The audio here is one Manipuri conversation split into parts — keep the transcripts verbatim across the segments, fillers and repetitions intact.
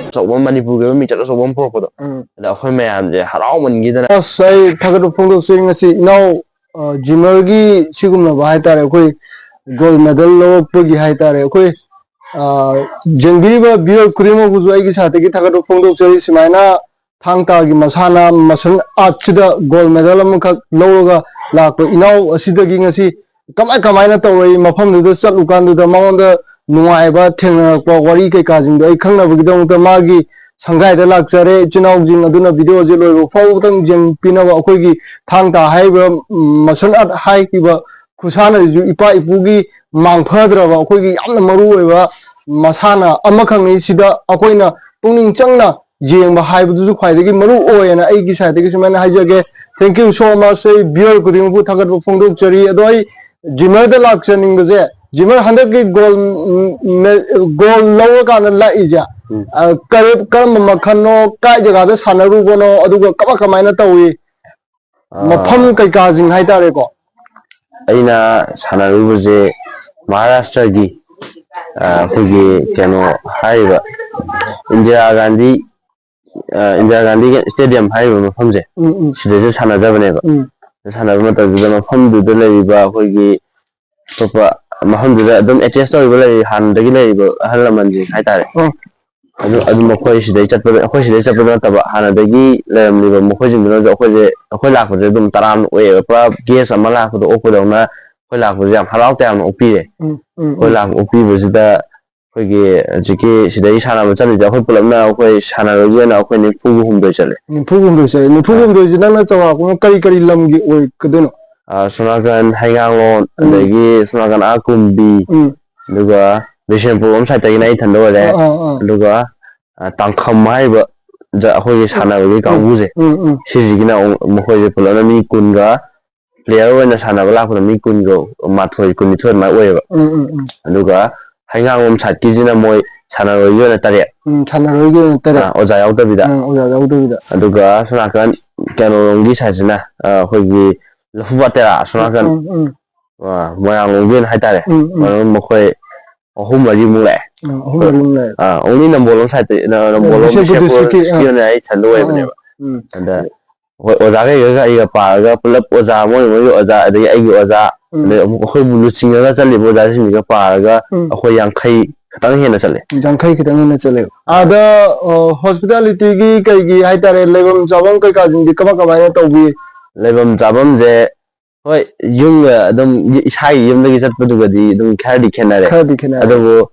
ꯑꯆꯧꯕ ꯑꯃ, ꯃꯅꯤꯄꯨꯔꯒꯤ ꯑꯣꯏꯕ ꯃꯤꯡꯆꯠ ꯑꯆꯧꯕ ꯑꯃ ꯄꯨꯔꯛꯄꯗꯣ, ꯎꯝ꯫ ꯑꯗ ꯑꯩꯈꯣꯏ ꯃꯌꯥꯝꯁꯦ ꯍꯔꯥꯎꯃꯟꯈꯤꯗꯅ꯫ ꯑꯁ, ꯑꯩ ꯊꯥꯒꯠꯄ ꯐꯣꯡꯗꯣꯛꯆꯔꯤ ꯉꯁꯤ ꯏꯅꯥꯎ, ꯑ, ꯖꯤꯃꯔꯒꯤ ꯁꯤꯒꯨꯝꯂꯕ ꯍꯥꯏꯇꯥꯔꯦ, ꯑꯩꯈꯣꯏ ꯒꯣꯜ ꯃꯦꯗꯜ ꯂꯧꯔꯛꯄꯒꯤ ꯍꯥꯏꯇꯥꯔꯦ, ꯑꯩꯈꯣꯏ, ꯑ, ꯌꯦꯡꯕꯤꯔꯤꯕ ꯚꯤꯌꯨꯋꯔ ꯈꯨꯗꯤꯡꯃꯛꯄꯨꯁꯨ ꯑꯩꯒꯤ ꯁꯥꯏꯠꯇꯒꯤ ꯊꯥꯒꯠꯄ ꯐꯣꯡꯗꯣꯛꯆꯔꯤ꯫ ꯁꯨꯃꯥꯏꯅ ꯊꯥꯡ ꯇꯥꯒꯤ ꯃꯁꯥꯟꯅ ꯃꯥꯔꯁꯦꯜ ꯑꯥꯔꯠꯁꯤꯗ ꯒꯣꯜ ꯃꯦꯗꯜ ꯑꯃꯈꯛ ꯂꯧꯔꯒ ꯂꯥꯛꯄ ꯏꯅꯥꯎ ꯑꯁꯤꯗꯒꯤ ꯉꯁꯤ ꯀꯃꯥꯏ ꯀꯃꯥꯏꯅ ꯇꯧꯔꯛꯏ, ꯃꯐꯝꯗꯨꯗ ꯆꯠꯂꯨꯀꯥꯟꯗꯨꯗ ꯃꯉꯣꯟꯗ ꯅꯨꯡꯉꯥꯏꯕ ꯊꯦꯡꯅꯔꯛꯄ ꯋꯥꯔꯤ ꯀꯩꯀꯥꯁꯤꯡꯗꯣ ꯑꯩ ꯈꯪꯅꯕꯒꯤꯗꯃꯛꯇ ꯃꯥꯒꯤ ꯁꯪꯒꯥꯏꯗ ꯂꯥꯛꯆꯔꯦ꯫ ꯏꯆꯤꯟ ꯏꯅꯥꯎꯁꯤꯡ ꯑꯗꯨꯅ ꯚꯤꯗꯤꯑꯣꯁꯦ ꯂꯣꯏꯕ ꯐꯥꯎꯕꯗꯪ ꯌꯦꯡꯕꯤꯅꯕ꯫ ꯑꯩꯈꯣꯏꯒꯤ ꯊꯥꯡ ꯇꯥ ꯍꯥꯏꯔꯤꯕ, ꯎꯝ, ꯃꯥꯔꯁꯦꯜ ꯑꯥꯔꯠ ꯍꯥꯏꯔꯤꯕ ꯈꯨꯁꯥꯟꯅꯁꯤꯁꯨ ꯏꯄꯥ ꯏꯄꯨꯒꯤ ꯃꯥꯡꯐꯗ꯭ꯔꯕ ꯑꯩꯈꯣꯏꯒꯤ ꯌꯥꯝꯅ ꯃꯔꯨ ꯑꯣꯏꯕ ꯃꯁꯥꯟꯅ ꯑꯃꯈꯛꯅꯤ꯫ ꯁꯤꯗ ꯑꯩꯈꯣꯏꯅ ꯄꯨꯛꯅꯤꯡ ꯆꯪꯅ ꯌꯦꯡꯕ ꯍꯥꯏꯕꯗꯨꯁꯨ ꯈ꯭ꯋꯥꯏꯗꯒꯤ ꯃꯔꯨ ꯑꯣꯏꯌꯦꯅ ꯑꯩꯒꯤ ꯁꯥꯏꯠꯇꯒꯤ ꯁꯨꯃꯥꯏꯅ ꯍꯥꯏꯖꯒꯦ꯫ Thank you so much꯫ ꯑꯩ ꯚꯤꯌꯨꯋꯔ ꯈꯨꯗꯤꯡꯃꯛꯄꯨ ꯊꯥꯒꯠꯄ ꯐꯣꯡꯗꯣꯛꯆꯔꯤ꯫ ꯑꯗꯣ ꯑꯩ ꯖꯤꯃꯔꯗ ꯂꯥꯛꯆꯅꯤꯡꯕꯁꯦ, ꯖꯤꯃꯔ ꯍꯟꯗꯛꯀꯤ ꯒꯣꯜ, ꯎꯝ, ꯃꯦ-, ꯒꯣꯜ ꯂꯧꯔꯀꯥꯟꯗ ꯂꯥꯛꯏꯁꯦ, ꯎꯝ꯫ ꯑ, ꯀꯔꯤ-, ꯀꯔꯝꯕ ꯃꯈꯜꯅꯣ, ꯀꯥꯏ ꯖꯒꯥꯗ ꯁꯥꯟꯅꯔꯨꯕꯅꯣ, ꯑꯗꯨꯒ ꯀꯃꯥꯏ ꯀꯃꯥꯏꯅ ꯇꯧꯏ? ꯑꯥ, ꯃꯐꯝ ꯀꯩꯀꯥꯁꯤꯡ ꯍꯥꯏꯇꯥꯔꯦꯀꯣ꯫ ꯑꯩꯅ ꯁꯥꯟꯅꯔꯨꯕꯁꯦ ꯃꯍꯥꯔꯥꯁꯇ꯭ꯔꯒꯤ, ꯑꯥ, ꯑꯩꯈꯣꯏꯒꯤ ꯀꯩꯅꯣ ꯍꯥꯏꯔꯤꯕ ꯏꯟꯗꯤꯔꯥ ꯒꯥꯟꯙꯤ, ꯑꯥ, ꯏꯟꯗꯤꯔꯥ ꯒꯥꯟꯙꯤ ꯁ꯭ꯇꯦꯗꯤꯌꯝ ꯍꯥꯏꯔꯤꯕ ꯃꯐꯝꯁꯦ, ꯎꯝ, ꯎꯝ꯫ ꯁꯤꯗꯩꯁꯤꯗ ꯁꯥꯟꯅꯖꯕꯅꯦꯕ꯫ ꯎꯝ꯫ ꯁꯥꯟꯅꯕ ꯃꯇꯝꯁꯤꯗ ꯃꯐꯝꯗꯨꯗ ꯂꯩꯔꯤꯕ ꯑꯩꯈꯣꯏꯒꯤ ꯑꯇꯣꯞꯄ ꯃꯐꯝꯗꯨꯗ ꯑꯗꯨꯝ ꯑꯦꯇꯦꯆ ꯇꯧꯔꯤꯕ ꯂꯩꯔꯤ, ꯍꯥꯟꯅꯗꯒꯤ ꯂꯩꯔꯤꯕ ꯑꯍꯜ ꯂꯃꯟꯁꯤꯡ ꯍꯥꯏꯇꯥꯔꯦ꯫ ꯑꯣ꯫ ꯑꯗꯨ, ꯑꯗꯨ ꯃꯈꯣꯏ ꯁꯤꯗꯩ ꯆꯠꯄꯗ, ꯑꯩꯈꯣꯏ ꯁꯤꯗꯩ ꯆꯠꯄꯗ ꯅꯠꯇꯕ, ꯍꯥꯟꯅꯗꯒꯤ ꯂꯩꯔꯝꯂꯤꯕ ꯃꯈꯣꯏꯁꯤꯡꯗꯨꯅꯁꯨ ꯑꯩꯈꯣꯏꯁꯦ, ꯑꯩꯈꯣꯏ ꯂꯥꯛꯄꯁꯦ ꯑꯗꯨꯝ ꯇꯔꯥꯝꯅ ꯑꯣꯛꯑꯦꯕ꯫ ꯄꯨꯔꯥ ꯒꯦꯁ ꯑꯃ ꯂꯥꯛꯄꯗꯣ ꯑꯣꯛꯄꯗꯧꯅ ꯑꯩꯈꯣꯏ ꯂꯥꯛꯄꯁꯦ ꯌꯥꯝ ꯍꯔꯥꯎ ꯇꯌꯥꯝꯅ ꯑꯣꯛꯄꯤꯔꯦ꯫ ꯎꯝ, ꯎꯝ, ꯑꯩꯈꯣꯏ ꯎꯝ꯫ ꯂꯥꯛꯄ ꯑꯣꯛꯄꯤꯕꯁꯤꯗ ꯑꯩꯈꯣꯏꯒꯤ ꯍꯧꯖꯤꯛꯀꯤ ꯁꯤꯗꯒꯤ ꯁꯥꯟꯅꯕ ꯆꯠꯂꯤꯁꯦ ꯑꯩꯈꯣꯏ ꯄꯨꯂꯞꯅ, ꯑꯩꯈꯣꯏ ꯁꯥꯟꯅꯔꯣꯏꯒꯤ ꯑꯣꯏꯅ ꯑꯩꯈꯣꯏ ꯅꯤꯐꯨꯒ ꯍꯨꯝꯗꯣꯏ ꯆꯠꯂꯦ꯫ ꯅꯤꯐꯨꯒ ꯍꯨꯝꯗꯣꯏ ꯆꯠꯂꯦ꯫ ꯅꯤꯐꯨꯒ ꯍꯨꯝꯗꯣꯏꯁꯦ ꯅꯪꯅ ꯆꯥꯎꯔꯥꯛꯄ ꯑꯃ ꯀꯔꯤ ꯀꯔꯤ ꯂꯝꯒꯤ ꯑꯣꯏꯒꯗꯣꯏꯅꯣ? ꯑꯥ, ꯁꯣꯝꯅꯥꯀꯟ ꯍꯩꯉꯥꯡꯂꯣꯟ, ꯎꯝ꯫ ꯑꯗꯒꯤ ꯁꯣꯝꯅꯥꯀꯟ ꯑꯥ ꯀꯨꯝꯕꯤ, ꯎꯝ꯫ ꯑꯗꯨꯒ ꯕꯤꯁꯦꯝꯄꯨꯔ ꯔꯣꯝ ꯁꯥꯏꯠꯇꯒꯤꯅ ꯑꯩ ꯏꯊꯟꯗ ꯑꯣꯏꯔꯦ꯫ ꯑꯥ, ꯑꯥ, ꯑꯥ꯫ ꯑꯗꯨꯒ, ꯑꯥ, ꯇꯥꯡꯈꯝ ꯍꯥꯏꯔꯤꯕ ꯖ-, ꯑꯩꯈꯣꯏꯒꯤ ꯁꯥꯟꯅꯕꯒꯤ ꯎꯝ, ꯀꯥꯡꯕꯨꯁꯦ, ꯎꯝ, ꯎꯝ꯫ ꯁꯤꯁꯤꯒꯤꯅ ꯑꯃꯨꯛ ꯃꯈꯣꯏꯁꯦ ꯄꯨꯂꯞꯅ ꯃꯤ ꯀꯨꯟꯒ, ꯄ꯭ꯂꯦꯌꯔ ꯑꯣꯏꯅ ꯁꯥꯟꯅꯕ ꯂꯥꯛꯄꯗ ꯃꯤ ꯀꯨꯟꯒ ꯃꯥꯊꯣꯏ, ꯀꯨꯟꯅꯤꯊꯣꯏ ꯑꯗꯨꯃꯥꯏꯅ ꯑꯣꯏꯌꯦꯕ꯫ ꯎꯝ, ꯎꯝ, ꯎꯝ꯫ ꯑꯗꯨꯒ ꯍꯩꯉꯥꯡꯂꯣꯝ ꯁꯥꯏꯠꯀꯤꯁꯤꯅ ꯃꯣꯏ ꯁꯥꯟꯅꯔꯣꯏꯒꯤ ꯑꯣꯏꯅ ꯇꯔꯦꯠ꯫ ꯎꯝ, ꯁꯥꯟꯅꯔꯣꯏꯒꯤ ꯑꯣꯏꯅ ꯇꯔꯦꯠ꯫ ꯑꯥ, ꯑꯣꯖꯥ ꯌꯥꯎꯗꯕꯤꯗ꯫ ꯑꯥ, ꯑꯣꯖꯥ ꯌꯥꯎꯗꯕꯤꯗ꯫ ꯑꯗꯨꯒ ꯁꯣꯝ ꯅꯥꯀꯟ ꯀꯩꯅꯣꯔꯣꯝꯒꯤ ꯁꯥꯏꯠꯁꯤꯅ, ꯑꯥ, ꯑꯩꯈꯣꯏꯒꯤ ꯂꯐꯨꯄꯥꯠ ꯇꯦꯔꯥ ꯑꯁꯣꯝ ꯅꯥꯀꯟ ꯎꯝ, ꯎꯝ꯫ ꯑ, ꯃꯣꯏꯔꯥꯡꯂꯣꯝꯒꯤ ꯑꯣꯏꯅ ꯍꯥꯏꯇꯥꯔꯦ꯫ ꯎꯝ, ꯎꯝ꯫ ꯃꯣꯏꯔꯥꯡ ꯃꯈꯣꯏ ꯑꯍꯨꯝ ꯃꯔꯤꯃꯨꯛ ꯂꯥꯛꯑꯦ꯫ ꯑ, ꯑꯍꯨꯝ ꯃꯔꯤ ꯑꯃ ꯂꯩꯔꯦ꯫ ꯑ, only ꯅꯝꯕꯣꯜꯂꯣꯝ side ꯇ, ꯅ-, ꯅꯝꯕꯣꯜꯂꯣꯝ ꯕꯤꯁꯦꯝꯄꯨꯔ ꯕꯤꯁꯦꯝꯄꯨꯔ district ꯀꯤ, ꯑ, ꯀꯤ ꯑꯣꯏꯅ ꯑꯩ ꯁꯟꯗꯣ ꯑ, ꯑ꯫ ꯑꯣꯏꯕꯅꯦꯕ꯫ ꯎꯝ꯫ ꯑꯗ ꯍꯣꯏ, ꯑꯣꯖꯥꯈꯩꯒ ꯑꯩꯒ ꯄꯥꯔꯒ ꯄꯨꯂꯞ ꯑꯣꯖꯥ, ꯃꯣꯏ ꯃꯣꯏꯒꯤ ꯑꯣꯖꯥ, ꯑꯗꯒꯤ ꯑꯩꯒꯤ ꯑꯣꯖꯥ, ꯎꯝ꯫ ꯑꯗꯩ ꯑꯃꯨꯛ ꯑꯩꯈꯣꯏꯕꯨ ꯂꯨꯆꯤꯡꯉꯒ ꯆꯠꯂꯤꯕ ꯑꯣꯖꯥꯁꯤꯡꯁꯤꯒ ꯄꯥꯔꯒ ꯎꯝ꯫ ꯑꯩꯈꯣꯏ ꯌꯥꯡꯈꯩ ꯈꯤꯇꯪ ꯍꯦꯟꯅ ꯆꯠꯂꯦ꯫ ꯌꯥꯡꯈꯩ ꯈꯤꯇꯪ ꯍꯦꯟꯅ ꯆꯠꯂꯦꯕ꯫ ꯑꯥꯗ, ꯑ, hospitality ꯒꯤ ꯀꯩꯒꯤ ꯍꯥꯏꯇꯥꯔꯦ, ꯂꯩꯐꯝ ꯆꯥꯐꯝ ꯀꯩꯀꯥꯁꯤꯡꯗꯤ ꯀꯃꯥꯏ ꯀꯃꯥꯏꯅ ꯇꯧꯕꯤ? ꯂꯩꯐꯝ ꯆꯥꯐꯝꯁꯦ, ꯍꯣꯏ, ꯌꯨꯝꯒ ꯑꯗꯨꯝ ꯏꯁꯥꯒꯤ ꯌꯨꯝꯗꯒꯤ ꯆꯠꯄꯗꯨꯒꯗꯤ ꯑꯗꯨꯝ ꯈꯔꯗꯤ ꯈꯦꯠꯅꯔꯦ꯫ ꯈꯔꯗꯤ ꯈꯦꯠꯅꯔꯦ꯫ ꯑꯗꯨꯕꯨ,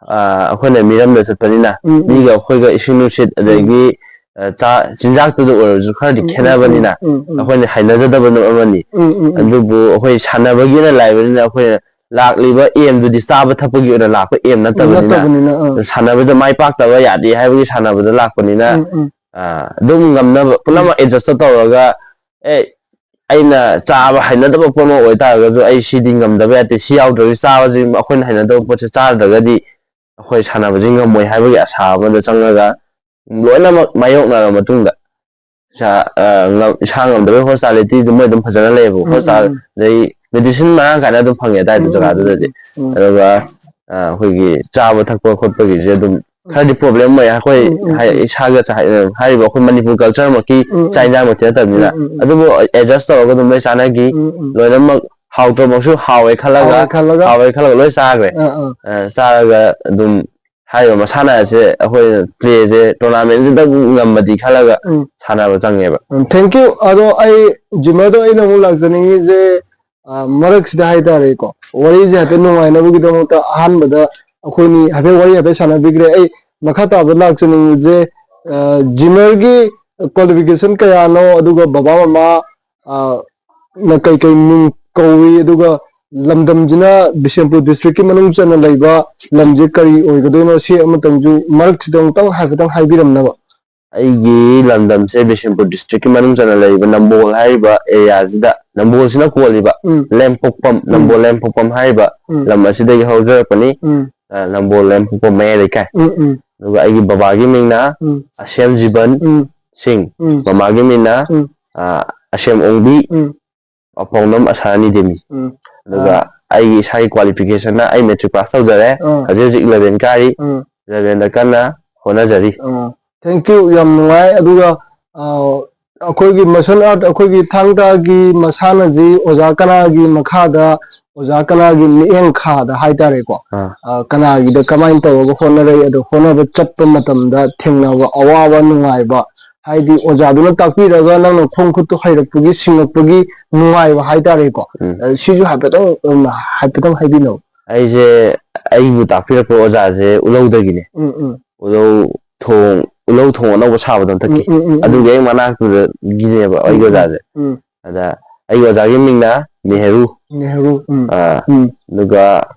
ꯑ, ꯑꯩꯈꯣꯏꯅ ꯃꯤꯔꯝꯗ ꯆꯠꯄꯅꯤꯅ, ꯎꯝ, ꯎꯝ꯫ ꯃꯤꯒ ꯑꯩꯈꯣꯏꯒ ꯏꯁꯤꯡ ꯅꯨꯡꯁꯤꯠ, ꯑꯗꯒꯤ, ꯑ, ꯆꯥ-, ꯆꯤꯟꯖꯥꯛꯇꯨꯗ ꯑꯣꯏꯔꯁꯨ ꯈꯔꯗꯤ ꯎꯝ, ꯎꯝ, ꯈꯦꯠꯅꯕꯅꯤꯅ, ꯎꯝ, ꯎꯝ, ꯎꯝ꯫ ꯑꯩꯈꯣꯏꯅ ꯍꯩꯅꯖꯗꯕ ꯑꯃꯅꯤ꯫ ꯎꯝ, ꯎꯝ, ꯎꯝ꯫ ꯑꯗꯨꯕꯨ ꯑꯩꯈꯣꯏ ꯁꯥꯟꯅꯕꯒꯤ ꯑꯣꯏꯅ ꯂꯥꯛꯏꯕꯅꯤꯅ, ꯑꯩꯈꯣꯏꯅ ꯂꯥꯛꯂꯤꯕ aim ꯗꯨꯗꯤ ꯆꯥꯕ ꯊꯛꯄꯒꯤ ꯑꯣꯏꯅ ꯂꯥꯛꯄ aim ꯅꯠꯇꯕꯅꯤꯅ, ꯅꯠꯇꯕꯅꯤꯅ, ꯑꯥ꯫ ꯁꯥꯟꯅꯕꯗ ꯃꯥꯏ ꯄꯥꯛꯇꯕ ꯌꯥꯗꯦ ꯍꯥꯏꯕꯒꯤ ꯁꯥꯟꯅꯕꯗ ꯂꯥꯛꯄꯅꯤꯅ, ꯎꯝ, ꯎꯝ꯫ ꯑ, ꯑꯗꯨꯝ ꯉꯝꯅꯕ ꯄꯨꯝꯅꯃꯛ adjust ꯇꯧꯔꯒ, ꯑꯦ, ꯑꯩꯅ ꯆꯥꯕ ꯍꯩꯅꯗꯕ ꯄꯣꯠ ꯑꯃ ꯑꯣꯏꯇꯥꯔꯒꯁꯨ, ꯑꯩ ꯁꯤꯗꯤ ꯉꯝꯗꯕ ꯌꯥꯗꯦ, ꯁꯤ ꯌꯥꯎꯗ꯭ꯔꯒꯗꯤ ꯆꯥꯕꯁꯤ, ꯑꯩꯈꯣꯏꯅ ꯍꯩꯅꯗꯕ ꯄꯣꯠꯁꯦ ꯆꯥꯗ꯭ꯔꯒꯗꯤ ꯑꯩꯈꯣꯏ ꯁꯥꯟꯅꯕꯁꯤ ꯉꯝꯃꯣꯏ ꯍꯥꯏꯕꯒꯤ ꯑꯁꯥ ꯑꯃꯗ ꯆꯪꯉꯒ ꯂꯣꯏꯅꯃꯛ ꯃꯥꯌꯣꯛꯅꯔ ꯃꯇꯨꯡꯗ, ꯏꯁꯥ, ꯑ, ꯉꯝ-, ꯏꯁꯥ ꯉꯝꯗꯕꯒꯤ hospitality ꯗꯨ ꯃꯣꯏ ꯑꯗꯨꯝ ꯐꯖꯅ ꯂꯩꯌꯦꯕ꯫ ꯎꯝ, Hospital ꯎꯝ, ꯎꯝ꯫ ꯑꯗꯩ medicine ꯃꯔꯥꯡ ꯀꯥꯏꯅ ꯑꯗꯨꯝ ꯐꯪꯉꯦ ꯑꯗꯥꯏꯗꯣ, ꯎꯝ, ꯎꯝ, ꯖꯒꯥꯗꯨꯗꯗꯤ꯫ ꯎꯝ, ꯎꯝ꯫ ꯑꯗꯨꯒ, ꯑ, ꯑꯩꯈꯣꯏꯒꯤ ꯆꯥꯕ ꯊꯛꯄ ꯈꯣꯠꯄꯒꯤꯁꯦ ꯑꯗꯨꯝ ꯈꯔꯗꯤ problem ꯑꯣꯏ꯫ ꯑꯩꯈꯣꯏ ꯎꯝ, ꯎꯝ, ꯍꯥꯏ-, ꯎꯝ꯫ ꯏꯁꯥꯒ ꯆꯥ-, ꯍꯥꯏꯔꯤꯕ ꯑꯩꯈꯣꯏ ꯃꯅꯤꯄꯨꯔ culture ꯃꯛꯀꯤ ꯎꯝ, ꯎꯝ꯫ ꯆꯥꯛ ꯏꯟꯖꯥꯡꯃꯛꯇꯤ ꯅꯠꯇꯕꯅꯤꯅ꯫ ꯎꯝ, ꯎꯝ, ꯎꯝ꯫ ꯑꯗꯨꯕꯨ adjust ꯇꯧꯔꯒ ꯑꯗꯨꯝ ꯂꯣꯏ ꯆꯥꯟꯅꯈꯤ꯫ ꯎꯝ, ꯎꯝ꯫ ꯂꯣꯏꯅꯃꯛ ꯍꯥꯎꯇ꯭ꯔꯃꯛꯁꯨ ꯍꯥꯎꯋꯦ ꯈꯜꯂꯒ, ꯍꯥꯎꯋꯦ ꯈꯜꯂꯒ꯫ ꯍꯥꯎꯋꯦ ꯈꯜꯂꯒ ꯂꯣꯏ ꯆꯥꯈ꯭ꯔꯦ꯫ ꯑꯥ, ꯑꯥ꯫ ꯑ, ꯆꯥꯔꯒ ꯑꯗꯨꯝ ꯍꯥꯏꯔꯤꯕ ꯃꯁꯥꯟꯅ ꯑꯁꯦ ꯑꯩꯈꯣꯏ play ꯁꯦ tournament ꯁꯤꯗꯕꯨ ꯉꯝꯃꯗꯤ ꯈꯜꯂꯒ ꯎꯝ꯫ ꯁꯥꯟꯅꯕ ꯆꯪꯉꯦꯕ꯫ ꯎꯝ, thank you꯫ ꯑꯗꯣ ꯑꯩ ꯖꯤꯃꯔꯗꯣ ꯑꯩꯅ ꯑꯃꯨꯛ ꯂꯥꯛꯆꯅꯤꯡꯉꯤꯁꯦ, ꯑ, ꯃꯔꯛꯁꯤꯗ ꯍꯥꯏꯇꯥꯔꯦꯀꯣ, ꯋꯥꯔꯤꯁꯦ ꯍꯥꯏꯐꯦꯠ ꯅꯨꯡꯉꯥꯏꯅꯕꯒꯤꯗꯃꯛꯇ ꯑꯍꯥꯟꯕꯗ ꯑꯩꯈꯣꯏꯅꯤ ꯍꯥꯏꯐꯦꯠ ꯋꯥꯔꯤ ꯍꯥꯏꯐꯦꯠ ꯁꯥꯟꯅꯕꯤꯈ꯭ꯔꯦ꯫ ꯑꯩ ꯃꯈꯥ ꯇꯥꯕꯗ ꯂꯥꯛꯆꯅꯤꯡꯕꯁꯦ, ꯑ, ꯖꯤꯃꯔꯒꯤ qualification ꯀꯌꯥꯅꯣ, ꯑꯗꯨꯒ ꯕꯕꯥ ꯃꯃꯥ, ꯑ, ꯅ ꯀꯩ ꯀꯩ ꯃꯤꯡ ꯀꯧꯏ, ꯑꯗꯨꯒ ꯂꯝꯗꯝꯁꯤꯅ ꯕꯤꯁꯦꯝꯄꯨꯔ district ꯀꯤ ꯃꯅꯨꯡ ꯆꯟꯅ ꯂꯩꯕ ꯂꯝꯁꯦ ꯀꯔꯤ ꯑꯣꯏꯒꯗꯣꯏꯅꯣ, ꯁꯤ ꯑꯃꯇꯪꯁꯨ ꯃꯔꯛꯁꯤꯗ ꯑꯃꯨꯛꯇꯪ ꯍꯥꯏꯐꯦꯠꯇꯪ ꯍꯥꯏꯕꯤꯔꯝꯅꯕ꯫ ꯑꯩꯒꯤ ꯂꯝꯗꯝꯁꯦ ꯕꯤꯁꯦꯝꯄꯨꯔ district ꯀꯤ ꯃꯅꯨꯡ ꯆꯟꯅ ꯂꯩꯔꯤꯕ ꯅꯝꯕꯣꯜ ꯍꯥꯏꯔꯤꯕ area ꯁꯤꯗ, ꯅꯝꯕꯣꯜꯁꯤꯅ ꯀꯣꯜꯂꯤꯕ ꯎꯝ꯫ ꯂꯦꯝꯄꯣꯛꯄꯝ, ꯎꯝ꯫ ꯅꯝꯕꯣꯜ ꯂꯦꯝꯄꯣꯛꯄꯝ ꯍꯥꯏꯔꯤꯕ ꯎꯝ꯫ ꯂꯝ ꯑꯁꯤꯗꯒꯤ ꯍꯧꯖꯔꯛꯄꯅꯤ꯫ ꯎꯝ꯫ ꯑ, ꯅꯝꯕꯣꯜ ꯂꯦꯝꯄꯣꯛꯄꯝ ꯃꯌꯥꯏ ꯂꯩꯀꯥꯏ꯫ ꯎꯝ, ꯎꯝ꯫ ꯑꯗꯨꯒ ꯑꯩꯒꯤ ꯕꯕꯥꯒꯤ ꯃꯤꯡꯅ ꯎꯝ꯫ ꯑꯁꯦꯝ ꯖꯤꯕꯟ ꯎꯝ꯫ ꯁꯤꯡ, ꯎꯝ꯫ ꯃꯃꯥꯒꯤ ꯃꯤꯡꯅ, ꯎꯝ꯫ ꯑ, ꯑꯁꯦꯝ ꯑꯣꯡꯕꯤ꯫ ꯎꯝ꯫ ꯑꯐꯥꯎꯅꯝ ꯑꯁꯥꯅꯤ ꯗꯦꯃꯤ꯫ ꯎꯝ꯫ ꯑꯗꯨꯒ ꯑꯥ꯫ ꯑꯩꯒꯤ ꯏꯁꯥꯒꯤ qualification ꯅ ꯑꯩ matric pass ꯇꯧꯖꯔꯦ꯫ ꯑꯥ꯫ ꯍꯧꯖꯤꯛ ꯍꯧꯖꯤꯛ eleven ꯀꯥꯔꯤ꯫ ꯎꯝ꯫ eleven ꯗ ꯀꯟꯅ ꯍꯣꯠꯅꯖꯔꯤ꯫ ꯑꯥ꯫ Thank you, ꯌꯥꯝ ꯅꯨꯡꯉꯥꯏ꯫ ꯑꯗꯨꯒ, ꯑꯥ, ꯑꯩꯈꯣꯏꯒꯤ martial art, ꯑꯩꯈꯣꯏꯒꯤ ꯊꯥꯡ ꯇꯥꯒꯤ ꯃꯁꯥꯟꯅꯁꯤ ꯑꯣꯖꯥ ꯀꯅꯥꯒꯤ ꯃꯈꯥꯗ, ꯑꯣꯖꯥ ꯀꯅꯥꯒꯤ ꯃꯤꯠꯌꯦꯡꯈꯥꯗ ꯍꯥꯏꯇꯥꯔꯦꯀꯣ, ꯑꯥ꯫ ꯑꯥ, ꯀꯅꯥꯒꯤꯗ ꯀꯃꯥꯏꯅ ꯇꯧꯔꯒ ꯍꯣꯠꯅꯔꯛꯏ, ꯑꯗꯣ ꯍꯣꯠꯅꯕ ꯆꯠꯄ ꯃꯇꯝꯗ ꯊꯦꯡꯅꯕ ꯑꯋꯥꯕ, ꯅꯨꯡꯉꯥꯏꯕ, ꯍꯥꯏꯗꯤ ꯑꯣꯖꯥꯗꯨꯅ ꯇꯥꯛꯄꯤꯔꯒ ꯅꯪꯅ ꯈꯣꯡ ꯈꯨꯠꯇꯨ ꯍꯩꯔꯛꯄꯒꯤ, ꯁꯤꯡꯉꯛꯄꯒꯤ ꯅꯨꯡꯉꯥꯏꯕ ꯍꯥꯏꯇꯥꯔꯦꯀꯣ꯫ ꯎꯝ꯫ ꯑ, ꯁꯤꯁꯨ ꯍꯥꯏꯐꯦꯠꯇꯪ, ꯎꯝ, ꯍꯥꯏꯐꯦꯠꯇꯪ ꯍꯥꯏꯕꯤꯅꯧ꯫ ꯑꯩꯁꯦ, ꯑꯩꯕꯨ ꯇꯥꯛꯄꯤꯔꯛꯄ ꯑꯣꯖꯥꯁꯦ ꯎꯂꯧꯗꯒꯤꯅꯦ꯫ ꯎꯝ, ꯎꯝ꯫ ꯎꯂꯧ ꯊꯣꯡ, ꯎꯂꯧ ꯊꯣꯡ ꯑꯅꯧꯕ ꯁꯥꯕꯗꯣ ꯍꯟꯗꯛꯀꯤ꯫ ꯎꯝ, ꯎꯝ, ꯎꯝ, ꯎꯝ꯫ ꯑꯗꯨꯒꯤ ꯑꯩ ꯃꯅꯥꯛꯇꯨꯗꯒꯤꯅꯦꯕ ꯎꯝ, ꯑꯩꯒꯤ ꯎꯝ, ꯑꯣꯖꯥꯁꯦ꯫ ꯎꯝ꯫ ꯑꯗ ꯑꯩꯒꯤ ꯑꯣꯖꯥꯒꯤ ꯃꯤꯡꯅ ꯅꯦꯍꯔꯨ꯫ ꯅꯦꯍꯔꯨ, ꯎꯝ꯫ ꯑꯥ, ꯎꯝ꯫ ꯑꯗꯨꯒ,